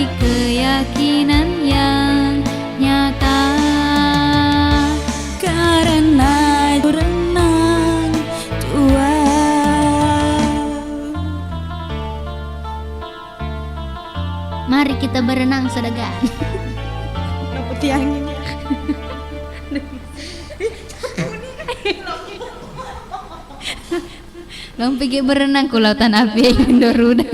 Keyakinan yang nyata. Karena berenang jua. Mari kita berenang, Saudagar. Kenapa tiangin ya? Lompigi berenang ku lautan api, Doruda.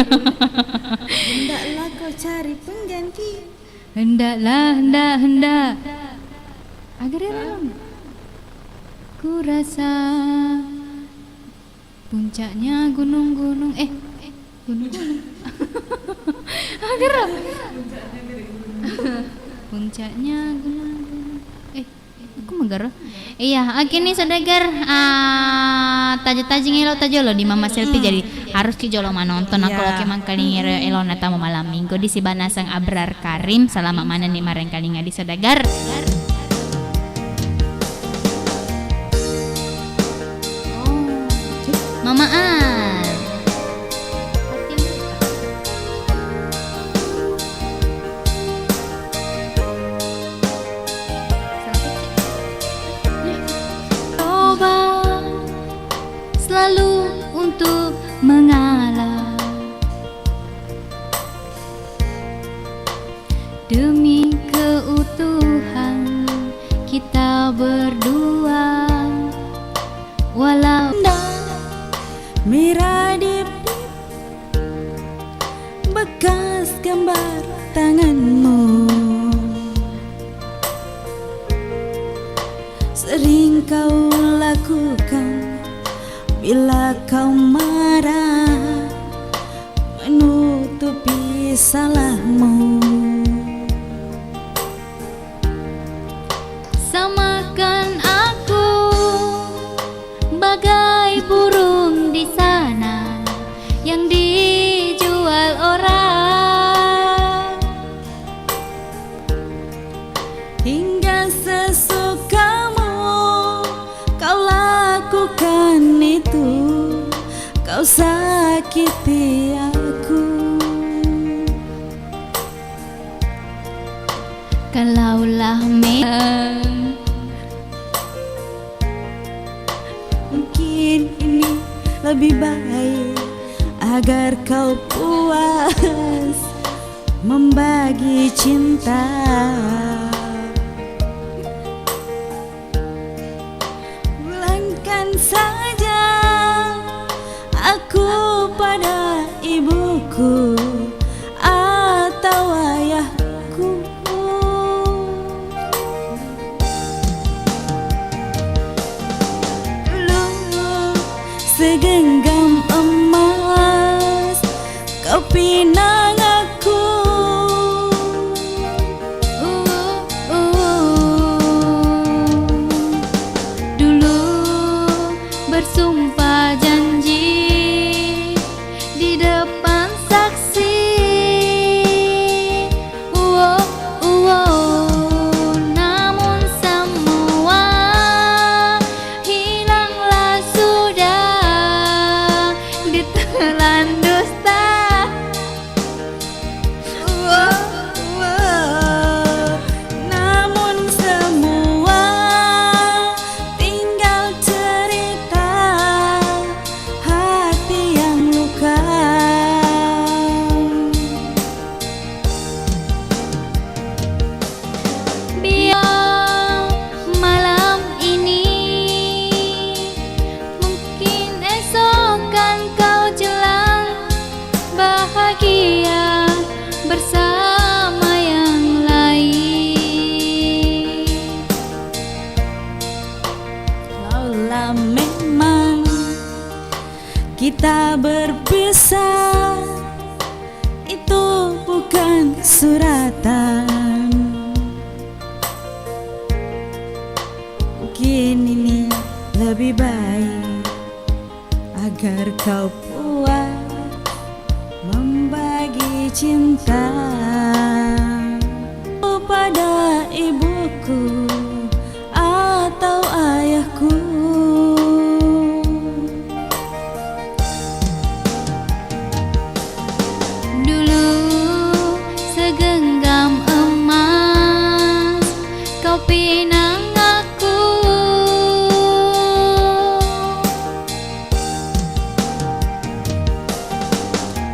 Hendaklah kau cari pengganti. Hendaklah, hendak, hendak. Agar ya, Ron. Ku rasa puncaknya gunung-gunung, eh, gunung-gunung. Agar, Ron. Puncaknya gunung-gunung. Eh, Aku magaro. Iya, oke nih, Saudagar. Ah, taja-tajing elo tajolo di Mama Selfie, jadi harus ki jolo manonton aku. Iya. Oke, mangkalingi ero elona tamu malam minggu di Sibanasang Abrar Karim. Selamat manenni marengkalinga di Saudagar. Mama An. Coba selalu untuk mengalah demi keutuhan kita berdua. Walau merah di bekas gambar tanganmu sering kau lakukan bila kau marah, menutupi salahmu. Samakan aku bagai burung di sana yang dijual orang. Hingga sesukamu kau lakukan itu, kau sakiti aku. Kalaulah memang mungkin ini lebih baik agar kau puas membagi cinta. Pulangkan saja aku pada ibuku atau ayahku. Dulu segenggam emas kau pinang aku. Dulu bersumpah janji di depan saksi. Uwo, uwo, namun semua hilanglah sudah ditelan dusta. Uwo, uwo, namun semua tinggal cerita hati yang luka. Biar malam ini, mungkin esok kan kau jelang bahagia bersama yang lain. Laulah memang kita berpisah, itu bukan suratan. Mungkin ini lebih baik agar kau puas membagi cinta pada ibuku atau ayahku. Dulu segala Pinangakku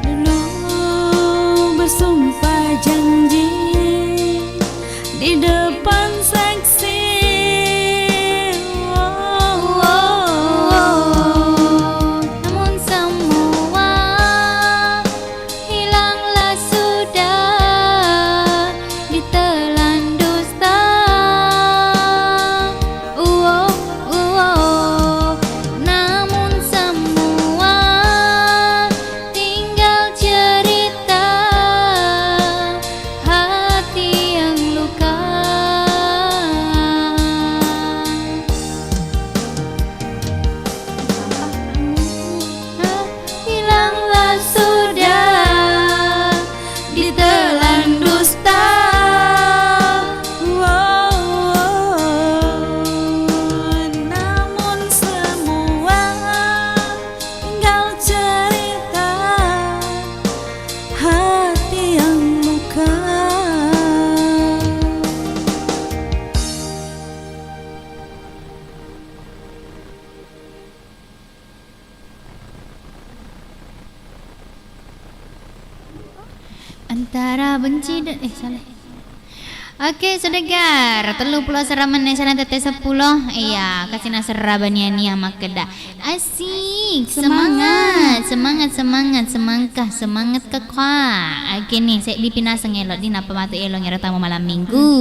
dulu bersumpah janji di depan saksi. Oh, oh, oh. Namun semua hilanglah sudah ditelan dusta. Uo, uo, namun semua tinggal cerita hati yang luka. Hilanglah sudah ditelan dusta. Wow, namun semua tinggal cerita hati yang luka. Antara benci dan, eh, salah. Oke, Sudagar, tellu pulo serra menne sana tette seppulo. Iya, kasina serra bania-nia makkeda. Asik, semangat, semangat, semangat, semangka, semangat kekwa. Oke nih, seddi pinaseng elo, di napa matu elo ngero tamu malam minggu.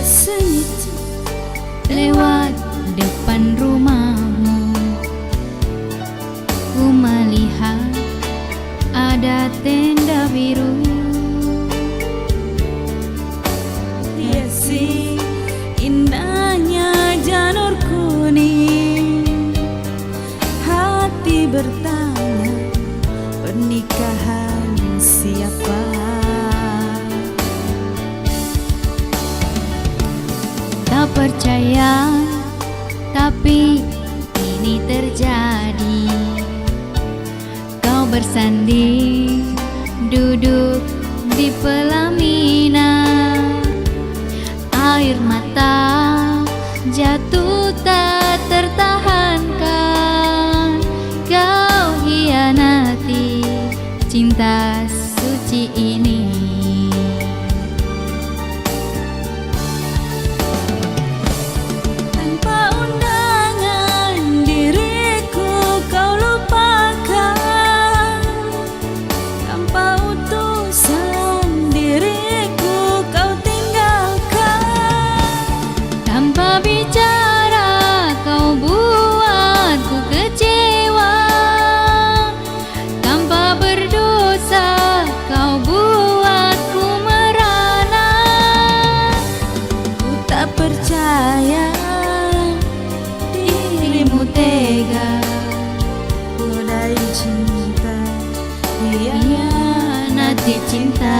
Sengit lewat depan rumahmu, ku melihat ada tenda biru. Hiasi indahnya janur kuning. Hati bertanya, pernikahan siapa? Tak percaya, tapi ini terjadi. Kau bersanding, duduk di pelaminan. Air mata jatuh tak tertahankan. Kau hianati cinta suci ini. Tanpa undangan diriku kau lupakan. Tanpa utusan diriku kau tinggalkan. Tanpa bicara kau buatku kecewa. Tanpa berdosa kau buatku merana. Ku tak percaya dirimu tega, godai cinta, hianati cinta.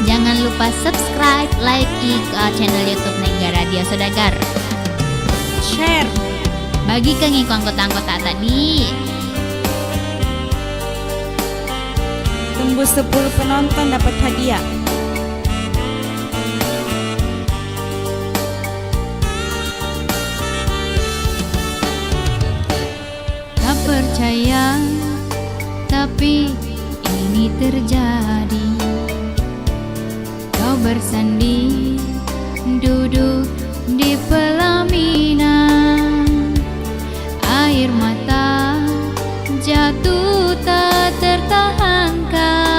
Jangan lupa subscribe, like i, uh, channel YouTube Nengga Radio Sudagar. Share. Bagikan i ko anggota-anggota tadi. Tembus sepuluh penonton dapat hadiah. Tak percaya, tapi ini terjadi. Kau bersanding duduk di pelaminan. Air mata jatuh tak tertahankan.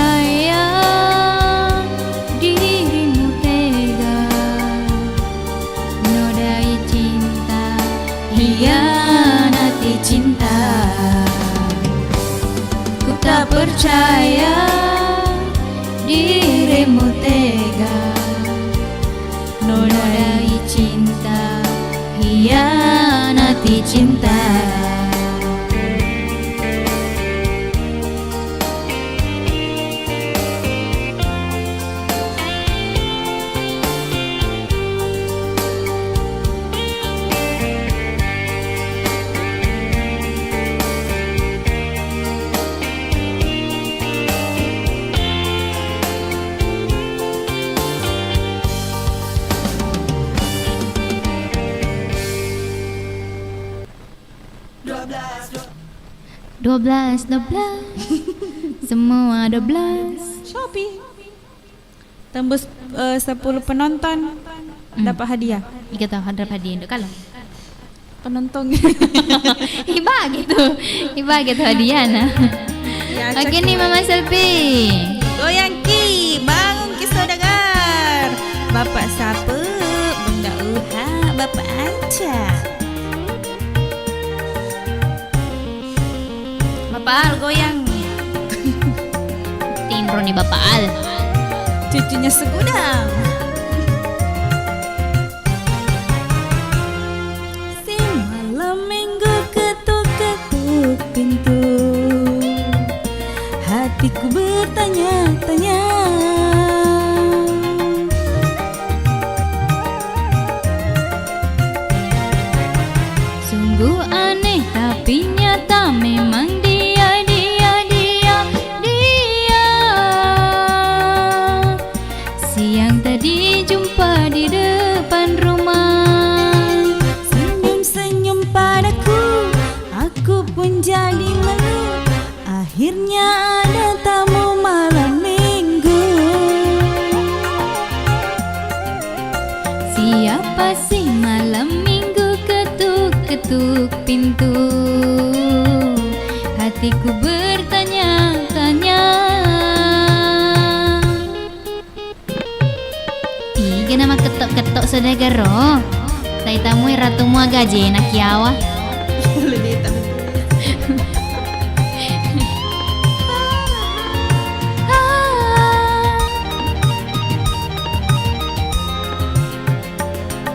Sayang, dirimu tega nodai cinta, hianati cinta. Ku tak percaya dirimu tega nodai cinta, hianati cinta. Dua belas, dua belas. Semua dua belas. Shopee. Tembus, eh, sepuluh penonton, hmm, dapat hadiah. Iga tau dapat hadiah, Nduk Kalong? Penonton. Iba gitu. Iba gitu hadiah, nah. Ya, oke nih, Mama Selfie. Goyang ki, bangun ki saudagar. Bapak siapa? Bunda Uha, Bapak Anca. Bapak Al goyang. Tinro nih Bapak Al. Cucunya segudang. Si malam minggu ketuk-ketuk pintu, hatiku bertanya-tanya. Sungguh aneh tapi nyata, memang dia, dia, dia, dia. Siang tadi jumpa di depan rumah. Senyum-senyum padaku, aku pun jadi malu. Akhirnya ada tamu malam minggu. Siapa sih malam minggu ketuk-ketuk pintu? Hatiku bertanya-tanya. Iga na makketto-ketto saudagar ro? Taitamui ratu mua gajena kiawa.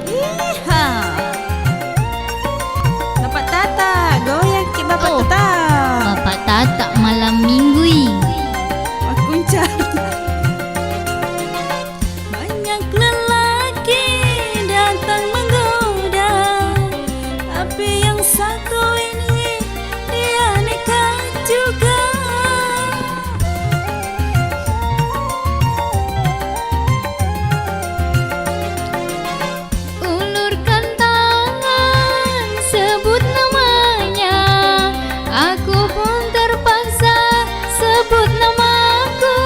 Iha. Bapak Tata, goyang ki Bapak Tata. Bapak Tata malam minggu i. Makkuncang. Banyak lelaki datang menggoda, tapi yang satu ini dia nekat juga. Ulurkan tangan, sebut namanya. Aku pun terpaksa sebut namaku.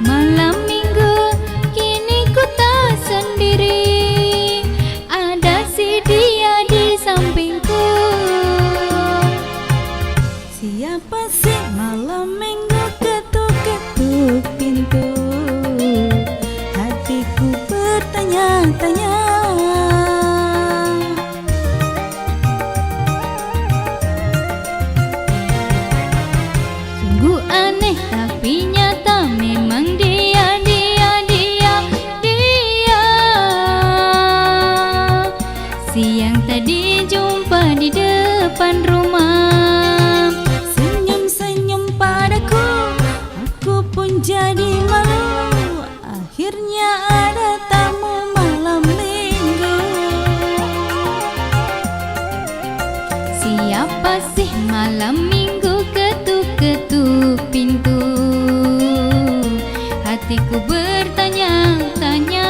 Malam minggu kini ku tak sendiri, ada si dia di sampingku. Siapa sih malam minggu ketuk-ketuk pintu? Hatiku bertanya-tanya. Sungguh aneh tapi nyata, memang dia, dia, dia, dia. Siang tadi jumpa di depan rumah. Senyum-senyum padaku, aku pun jadi malu. Akhirnya ada tamu malam minggu. Siapa sih malam minggu ketuk-ketuk pintu? Hatiku bertanya-tanya.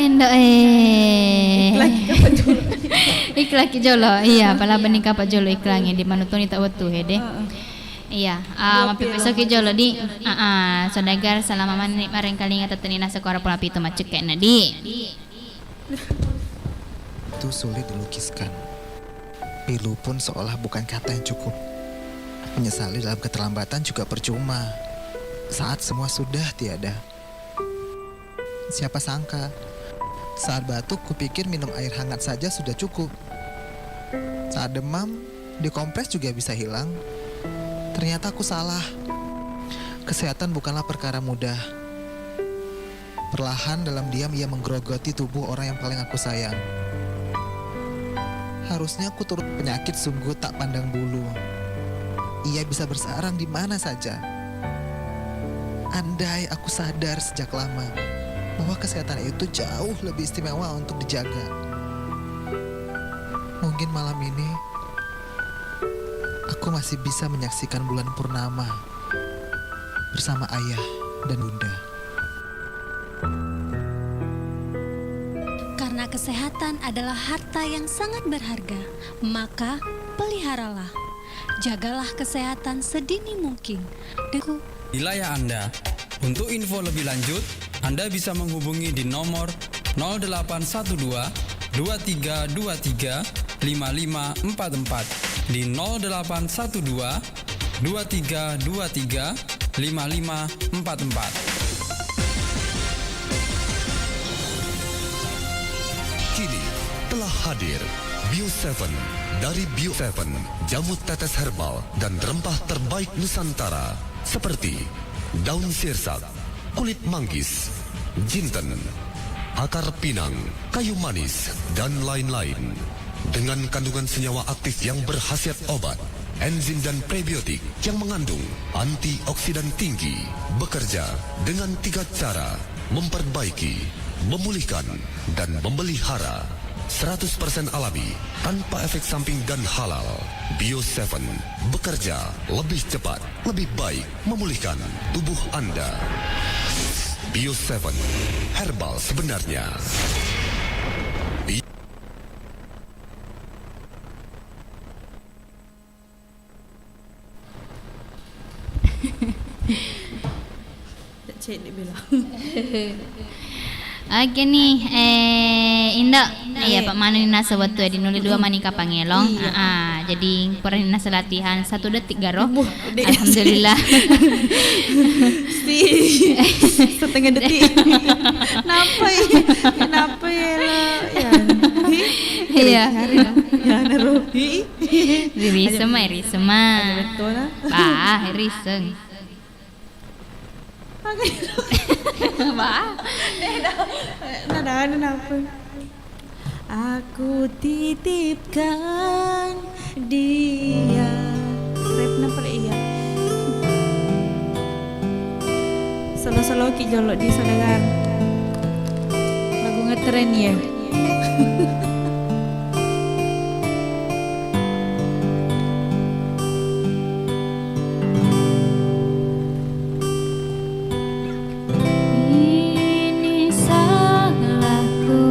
Indo, eh. Iklan ki kapang jolo. Iklan ki jolo. Iya, pala bening kapang jolo iklan di manutoni tak wetu hede. Heeh. Iya, ah, mappepessoki jolo, di. Ah, ah, saudagar, salama mani marengkalinga tetteni naseng ko ara pula pitu maccekke na, di. Itu sulit dilukiskan. Pilu pun seolah bukan kata yang cukup. Menyesali dalam keterlambatan juga percuma. Saat semua sudah tiada. Siapa sangka, saat batuk kupikir minum air hangat saja sudah cukup. Saat demam, dikompres juga bisa hilang. Ternyata aku salah. Kesehatan bukanlah perkara mudah. Perlahan dalam diam ia menggerogoti tubuh orang yang paling aku sayang. Harusnya aku turut penyakit sungguh tak pandang bulu. Ia bisa bersarang di mana saja. Andai aku sadar sejak lama bahwa kesehatan itu jauh lebih istimewa untuk dijaga. Mungkin malam ini aku masih bisa menyaksikan bulan purnama bersama ayah dan bunda. Karena kesehatan adalah harta yang sangat berharga, maka peliharalah. Jagalah kesehatan sedini mungkin. Dengan Wilayah Anda. Untuk info lebih lanjut, Anda bisa menghubungi di nomor nol delapan satu dua, dua tiga dua tiga, lima lima empat empat, di nol delapan satu dua, dua tiga dua tiga, lima lima empat empat. Kini telah hadir Bio Seven dari Bio Seven, jamu tetes herbal dan rempah terbaik Nusantara, seperti daun sirsak, kulit manggis, jinten, akar pinang, kayu manis, dan lain-lain. Dengan kandungan senyawa aktif yang berkhasiat obat, enzim dan prebiotik yang mengandung antioksidan tinggi, bekerja dengan tiga cara, memperbaiki, memulihkan, dan memelihara. Seratus persen alami, tanpa efek samping dan halal. Bio Seven bekerja lebih cepat, lebih baik memulihkan tubuh Anda. Bio Seven, herbal sebenarnya. Bi- Cek di bilang. Oke nih, eh, Indo. Iya, Pak, maneng ni naseng wettu, eh, di nuli dua mani kapang elong. Iya. Ah, jadi pura ni naseng latihan satu detik garo. Buh, dek. Alhamdulillah. Si, setengah detik. Kenapa ini? Kenapa ya lo? Ya. Iya. Ya, naruh. Riseng mai, riseng mai. Ada betul lah. Bah, riseng. Bah. Nada, nada apa? Aku titipkan dia. Rap napa le iya? Solo-solo ki jolo di saudagar. Lagu ngetren ya. Ini salahku,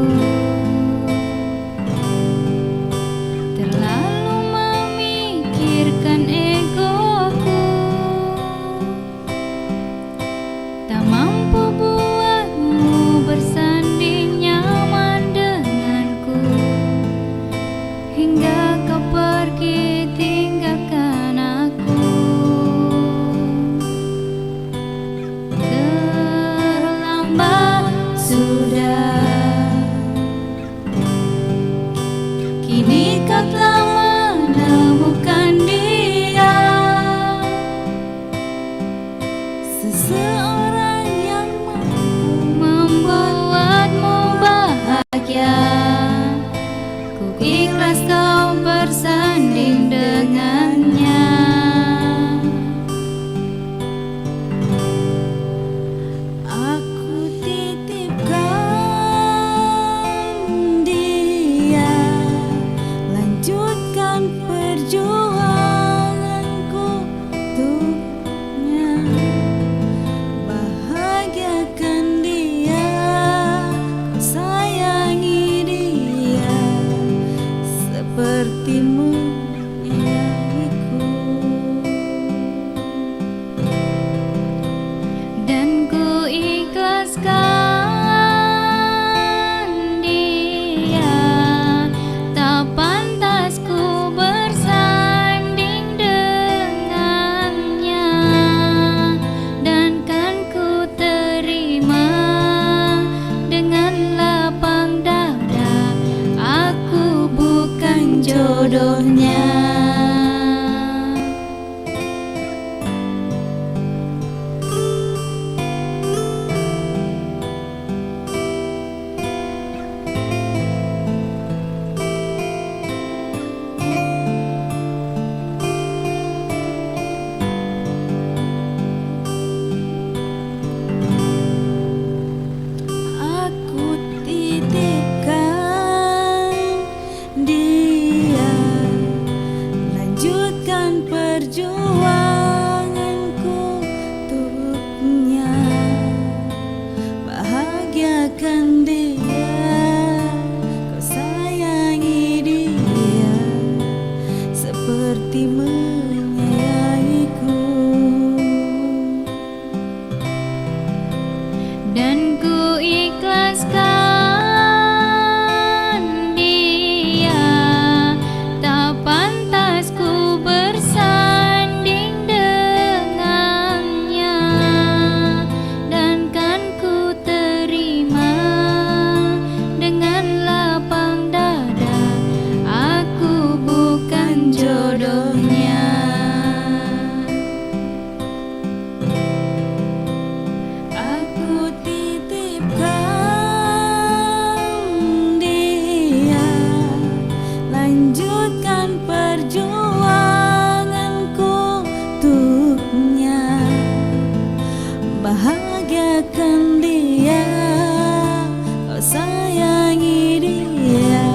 terlalu memikirkan egoku. Tak mampu buatmu bersanding nyaman denganku. Donya. Aku titipkan dia, lanjutkan perjuanganku untuknya. Bahagiakan dia, kau sayangi dia seperti menyayangiku. Dan ku ikhlaskan dia, tak pantas ku bersanding dengannya. Dan kan ku terima dengan lapang dada, aku bukan jodohnya. Aku titipkan dia, lanjutkan perjuanganku untuknya. Bahagiakan dia, kau sayangi dia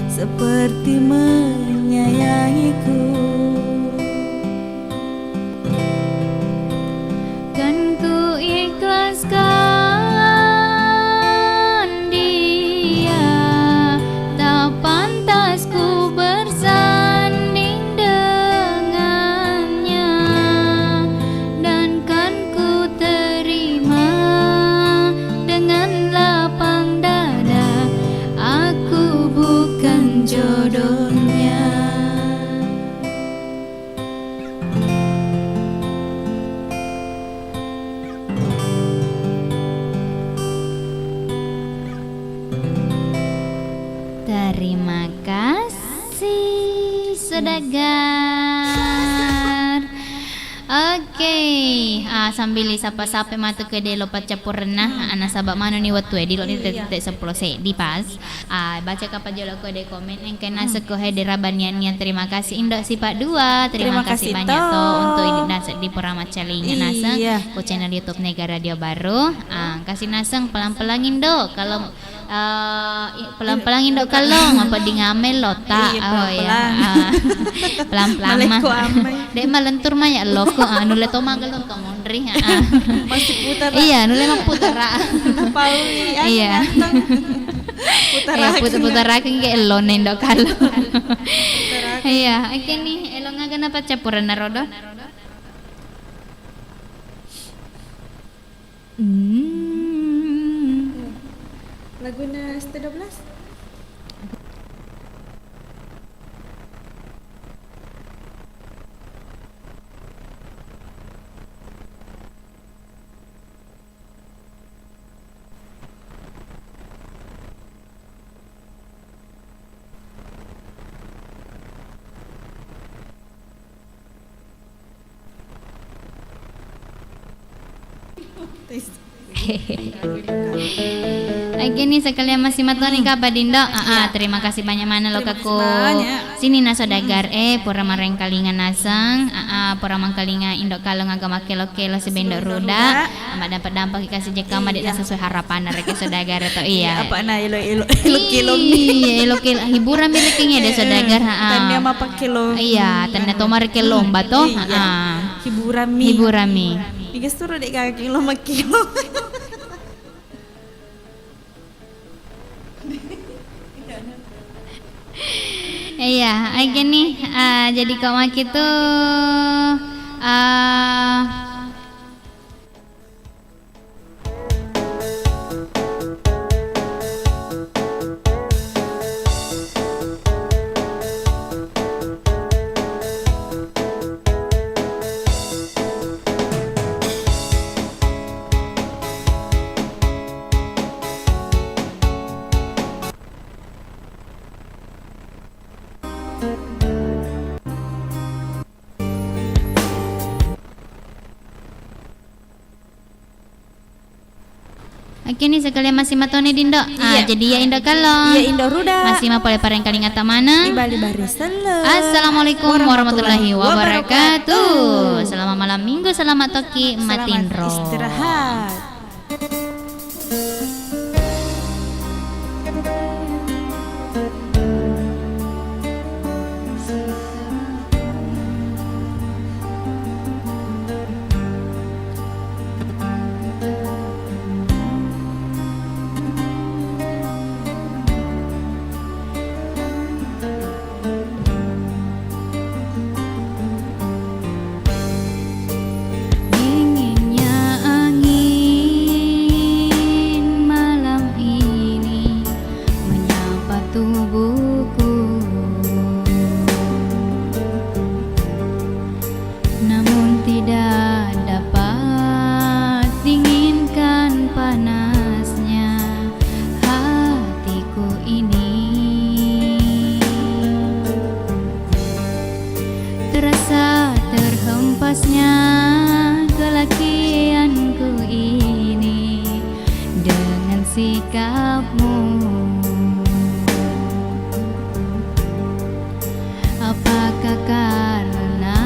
seperti menyayangiku. Kan ku ikhlaskan dia, tak pantas ku bersanding dengannya. Dan kan ku terima dengan lapang dada, aku bukan jodohnya. Terima kasih, saudagar. Oke, ah, sambil sapa-sapa matu ke delo paccappurenna, ah, nasaba manuni wettue, dilo ni tette seppulo seddi pas. Ah, baca kapa jolo ko de komen, engka naseng ko he de rabanian-nian. Terima kasih Indo Sipa dua. Terima kasih banyak to untuk Indo naseng di pura maccalinga naseng ko channel YouTube Nega Radio Baru. Ah, kasih naseng pelan-pelan Indo. Kalau, ah, i-, pelan-pelan Indo kalau mapedding amel lota. Oh iya. Ah, pelan-pelan mah. Dek malentur mah ya loko. Ah, nulle to magel to monri. Ah. Masih putar. Iya, nulle maputar. Paui, ah, iya. Ganteng. Iya, putar-, putarakeng ke elo nendo kalo. Iya, oke nih, elo ngaga napa campuran narodo? Hmm. Laguna S T dua belas? Oke nih, sekalian masih matoni kapa Dindo. Ah, ah, terima kasih banyak mana lo kaku. Sini na saudagar, eh, pura marengkalinga naseng. Ah, ah, pura mangkalinga Indo kalo ngaga makkelo-kelo si Bendo Ruda. Amat dampak-dampak kasih jekka amat sesuai harapan rekeng saudagar to, iya. Apa na elo-elo, elo-elo mi. Iya, elo-elo, hiburan mi rekeng ya de saudagar, ha. Tania mapakelo. Iya, tania to marekeng lomba to, ha. Hiburan mi. Hiburan mi. Iga suro de gaga lomba kelo. Iya, aja nih, ah, jadi kok maki tuh, ah, Oke ni, sekalian masih matoni dindo. Ah, iya. Jadi ya indo kallong. Iya indo ruda. Masih mapole parengkalinga tamana. Ibali bari selleng. Assalamualaikum warahmatullahi wabarakatuh. Selamat malam minggu, selamat toki matinro. Selamat istirahat. Dinginnya angin malam ini menyapa tubuhku. Namun tidak dapat dinginkan panasnya hatiku ini. Terasa terhempasnya kelakianku ini dengan sikapmu. Apakah karena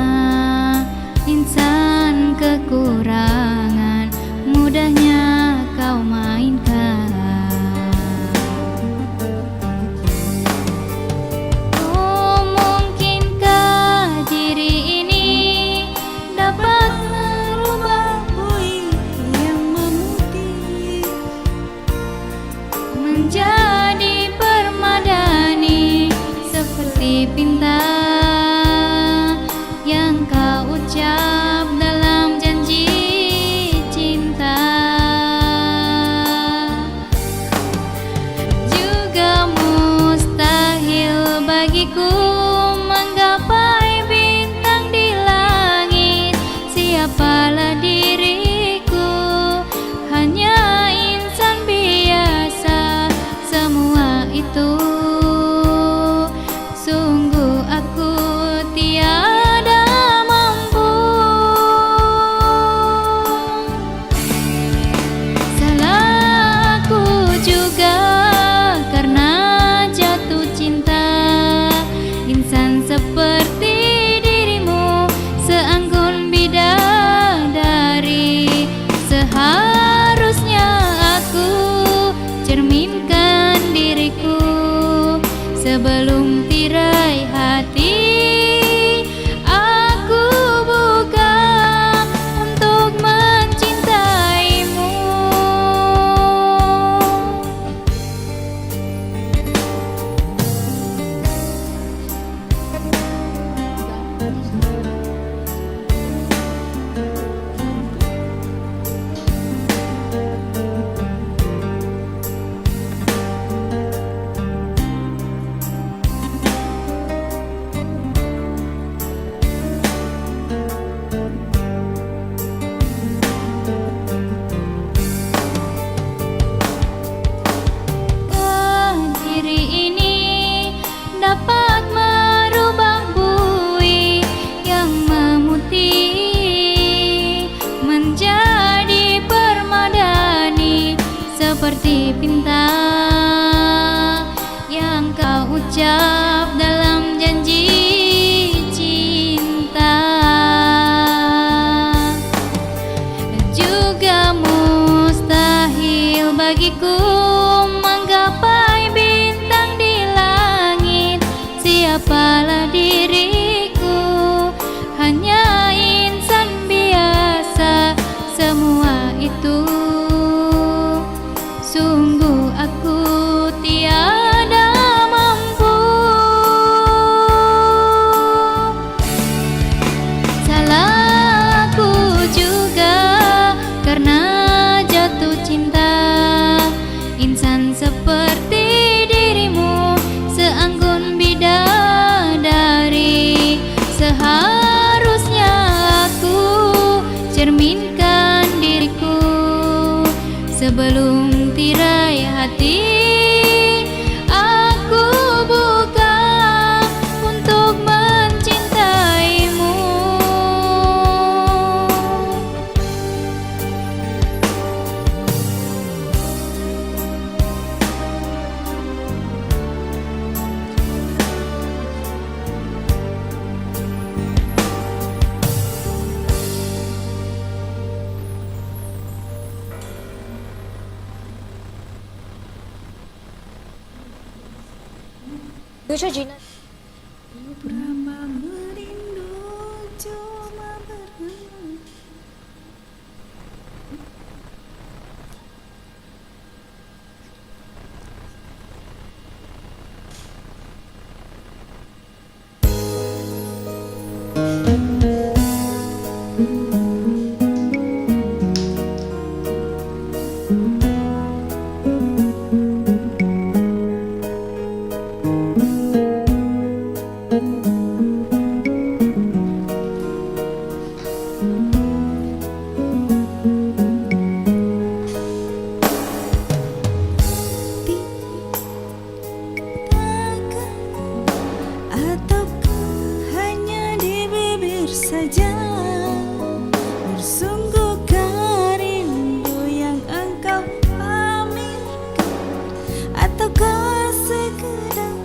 insan kekurangan mudahnya kau mainkan? Oh, mungkinkah diri ini dapat merubah bui yang memutih menjadi permadani seperti pinta yang kau ucap dalam janji cinta. Juga mustahil bagiku menggapai bintang di langit. Siapalah diriku, hanya insan biasa. Semua itu sungguh aku tiada mampu. Salahku juga karena jatuh cinta. Insan seperti dirimu, seanggun bidadari, seharusnya aku cerminkan diriku sebelum tirai hati aku buka untuk mencintaimu. Diri ini dapat merubah bui yang memutih menjadi permadani seperti pinta yang kau ucap dalam janji cinta. Juga mustahil bagiku menggapai bintang di langit. Siapalah diriku, hanya insan biasa. Semua itu sungguh aku tiada mampu. Salahku juga karena jatuh cinta. Insan seperti dirimu, seanggun bidadari, seharusnya aku cerminkan diriku sebelum tirai hati aku buka. Duco Jina. Pura merindu cuma ber- Ataukah hanya di bibir saja bersungguhkan rindu yang engkau pamerkan? Ataukah sekedar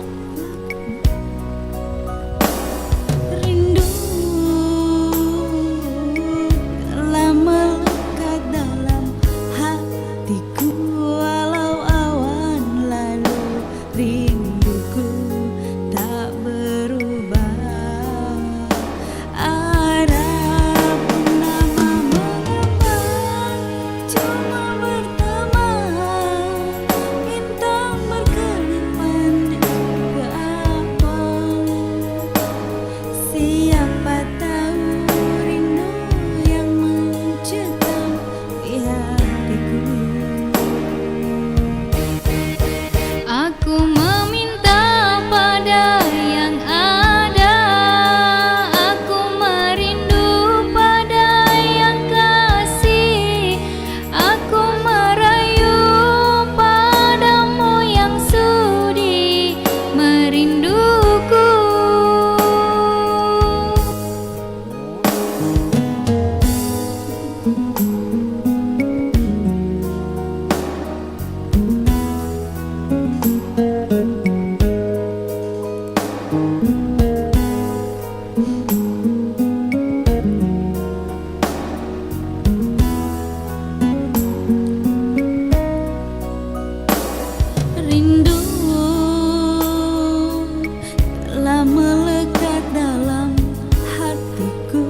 rindu telah melekat dalam hatiku, walau awan lalu rinduku tak berubah. Ada purnama mengambang, cuma berteman, bintang berkelipan juga awan. Siapa tahu rindu yang mencekam di hatiku. Aku meminta pada yang ada, aku merindu pada yang kasih, aku merayu padamu yang sudi merinduku. Rindu telah melekat dalam hatiku,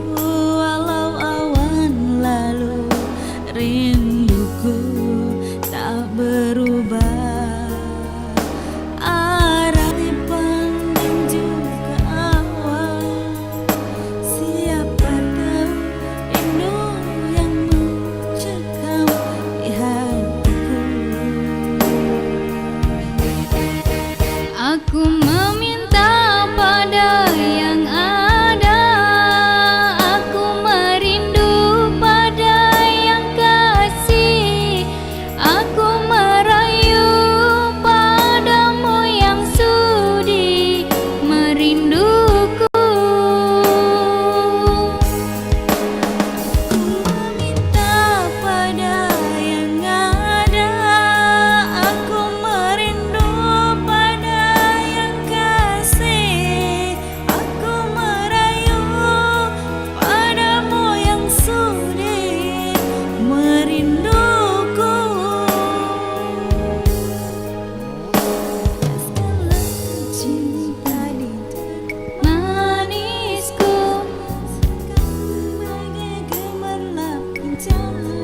walau awan lalu rinduku tak berubah. Arah dipandang juga awan. Siapa tahu rindu yang mencekam di hatiku. Aku meminta pada yang ada, aku merindu pada yang kasih. Aku merayu padamu yang sudi merinduku. Ku meminta pada yang ada, aku merindu pada yang kasih. Aku merayu padamu yang sudi merinduku. Lepaskanlah cinta di manisku, sebagai gemerlap kencana.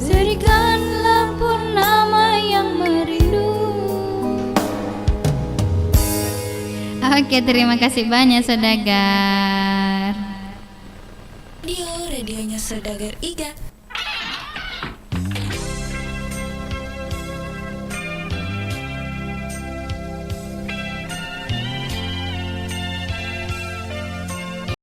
Serikanlah purnama yang merindu. Oke, terima kasih banyak, Saudagar. Radio, radionya Saudagar Iga.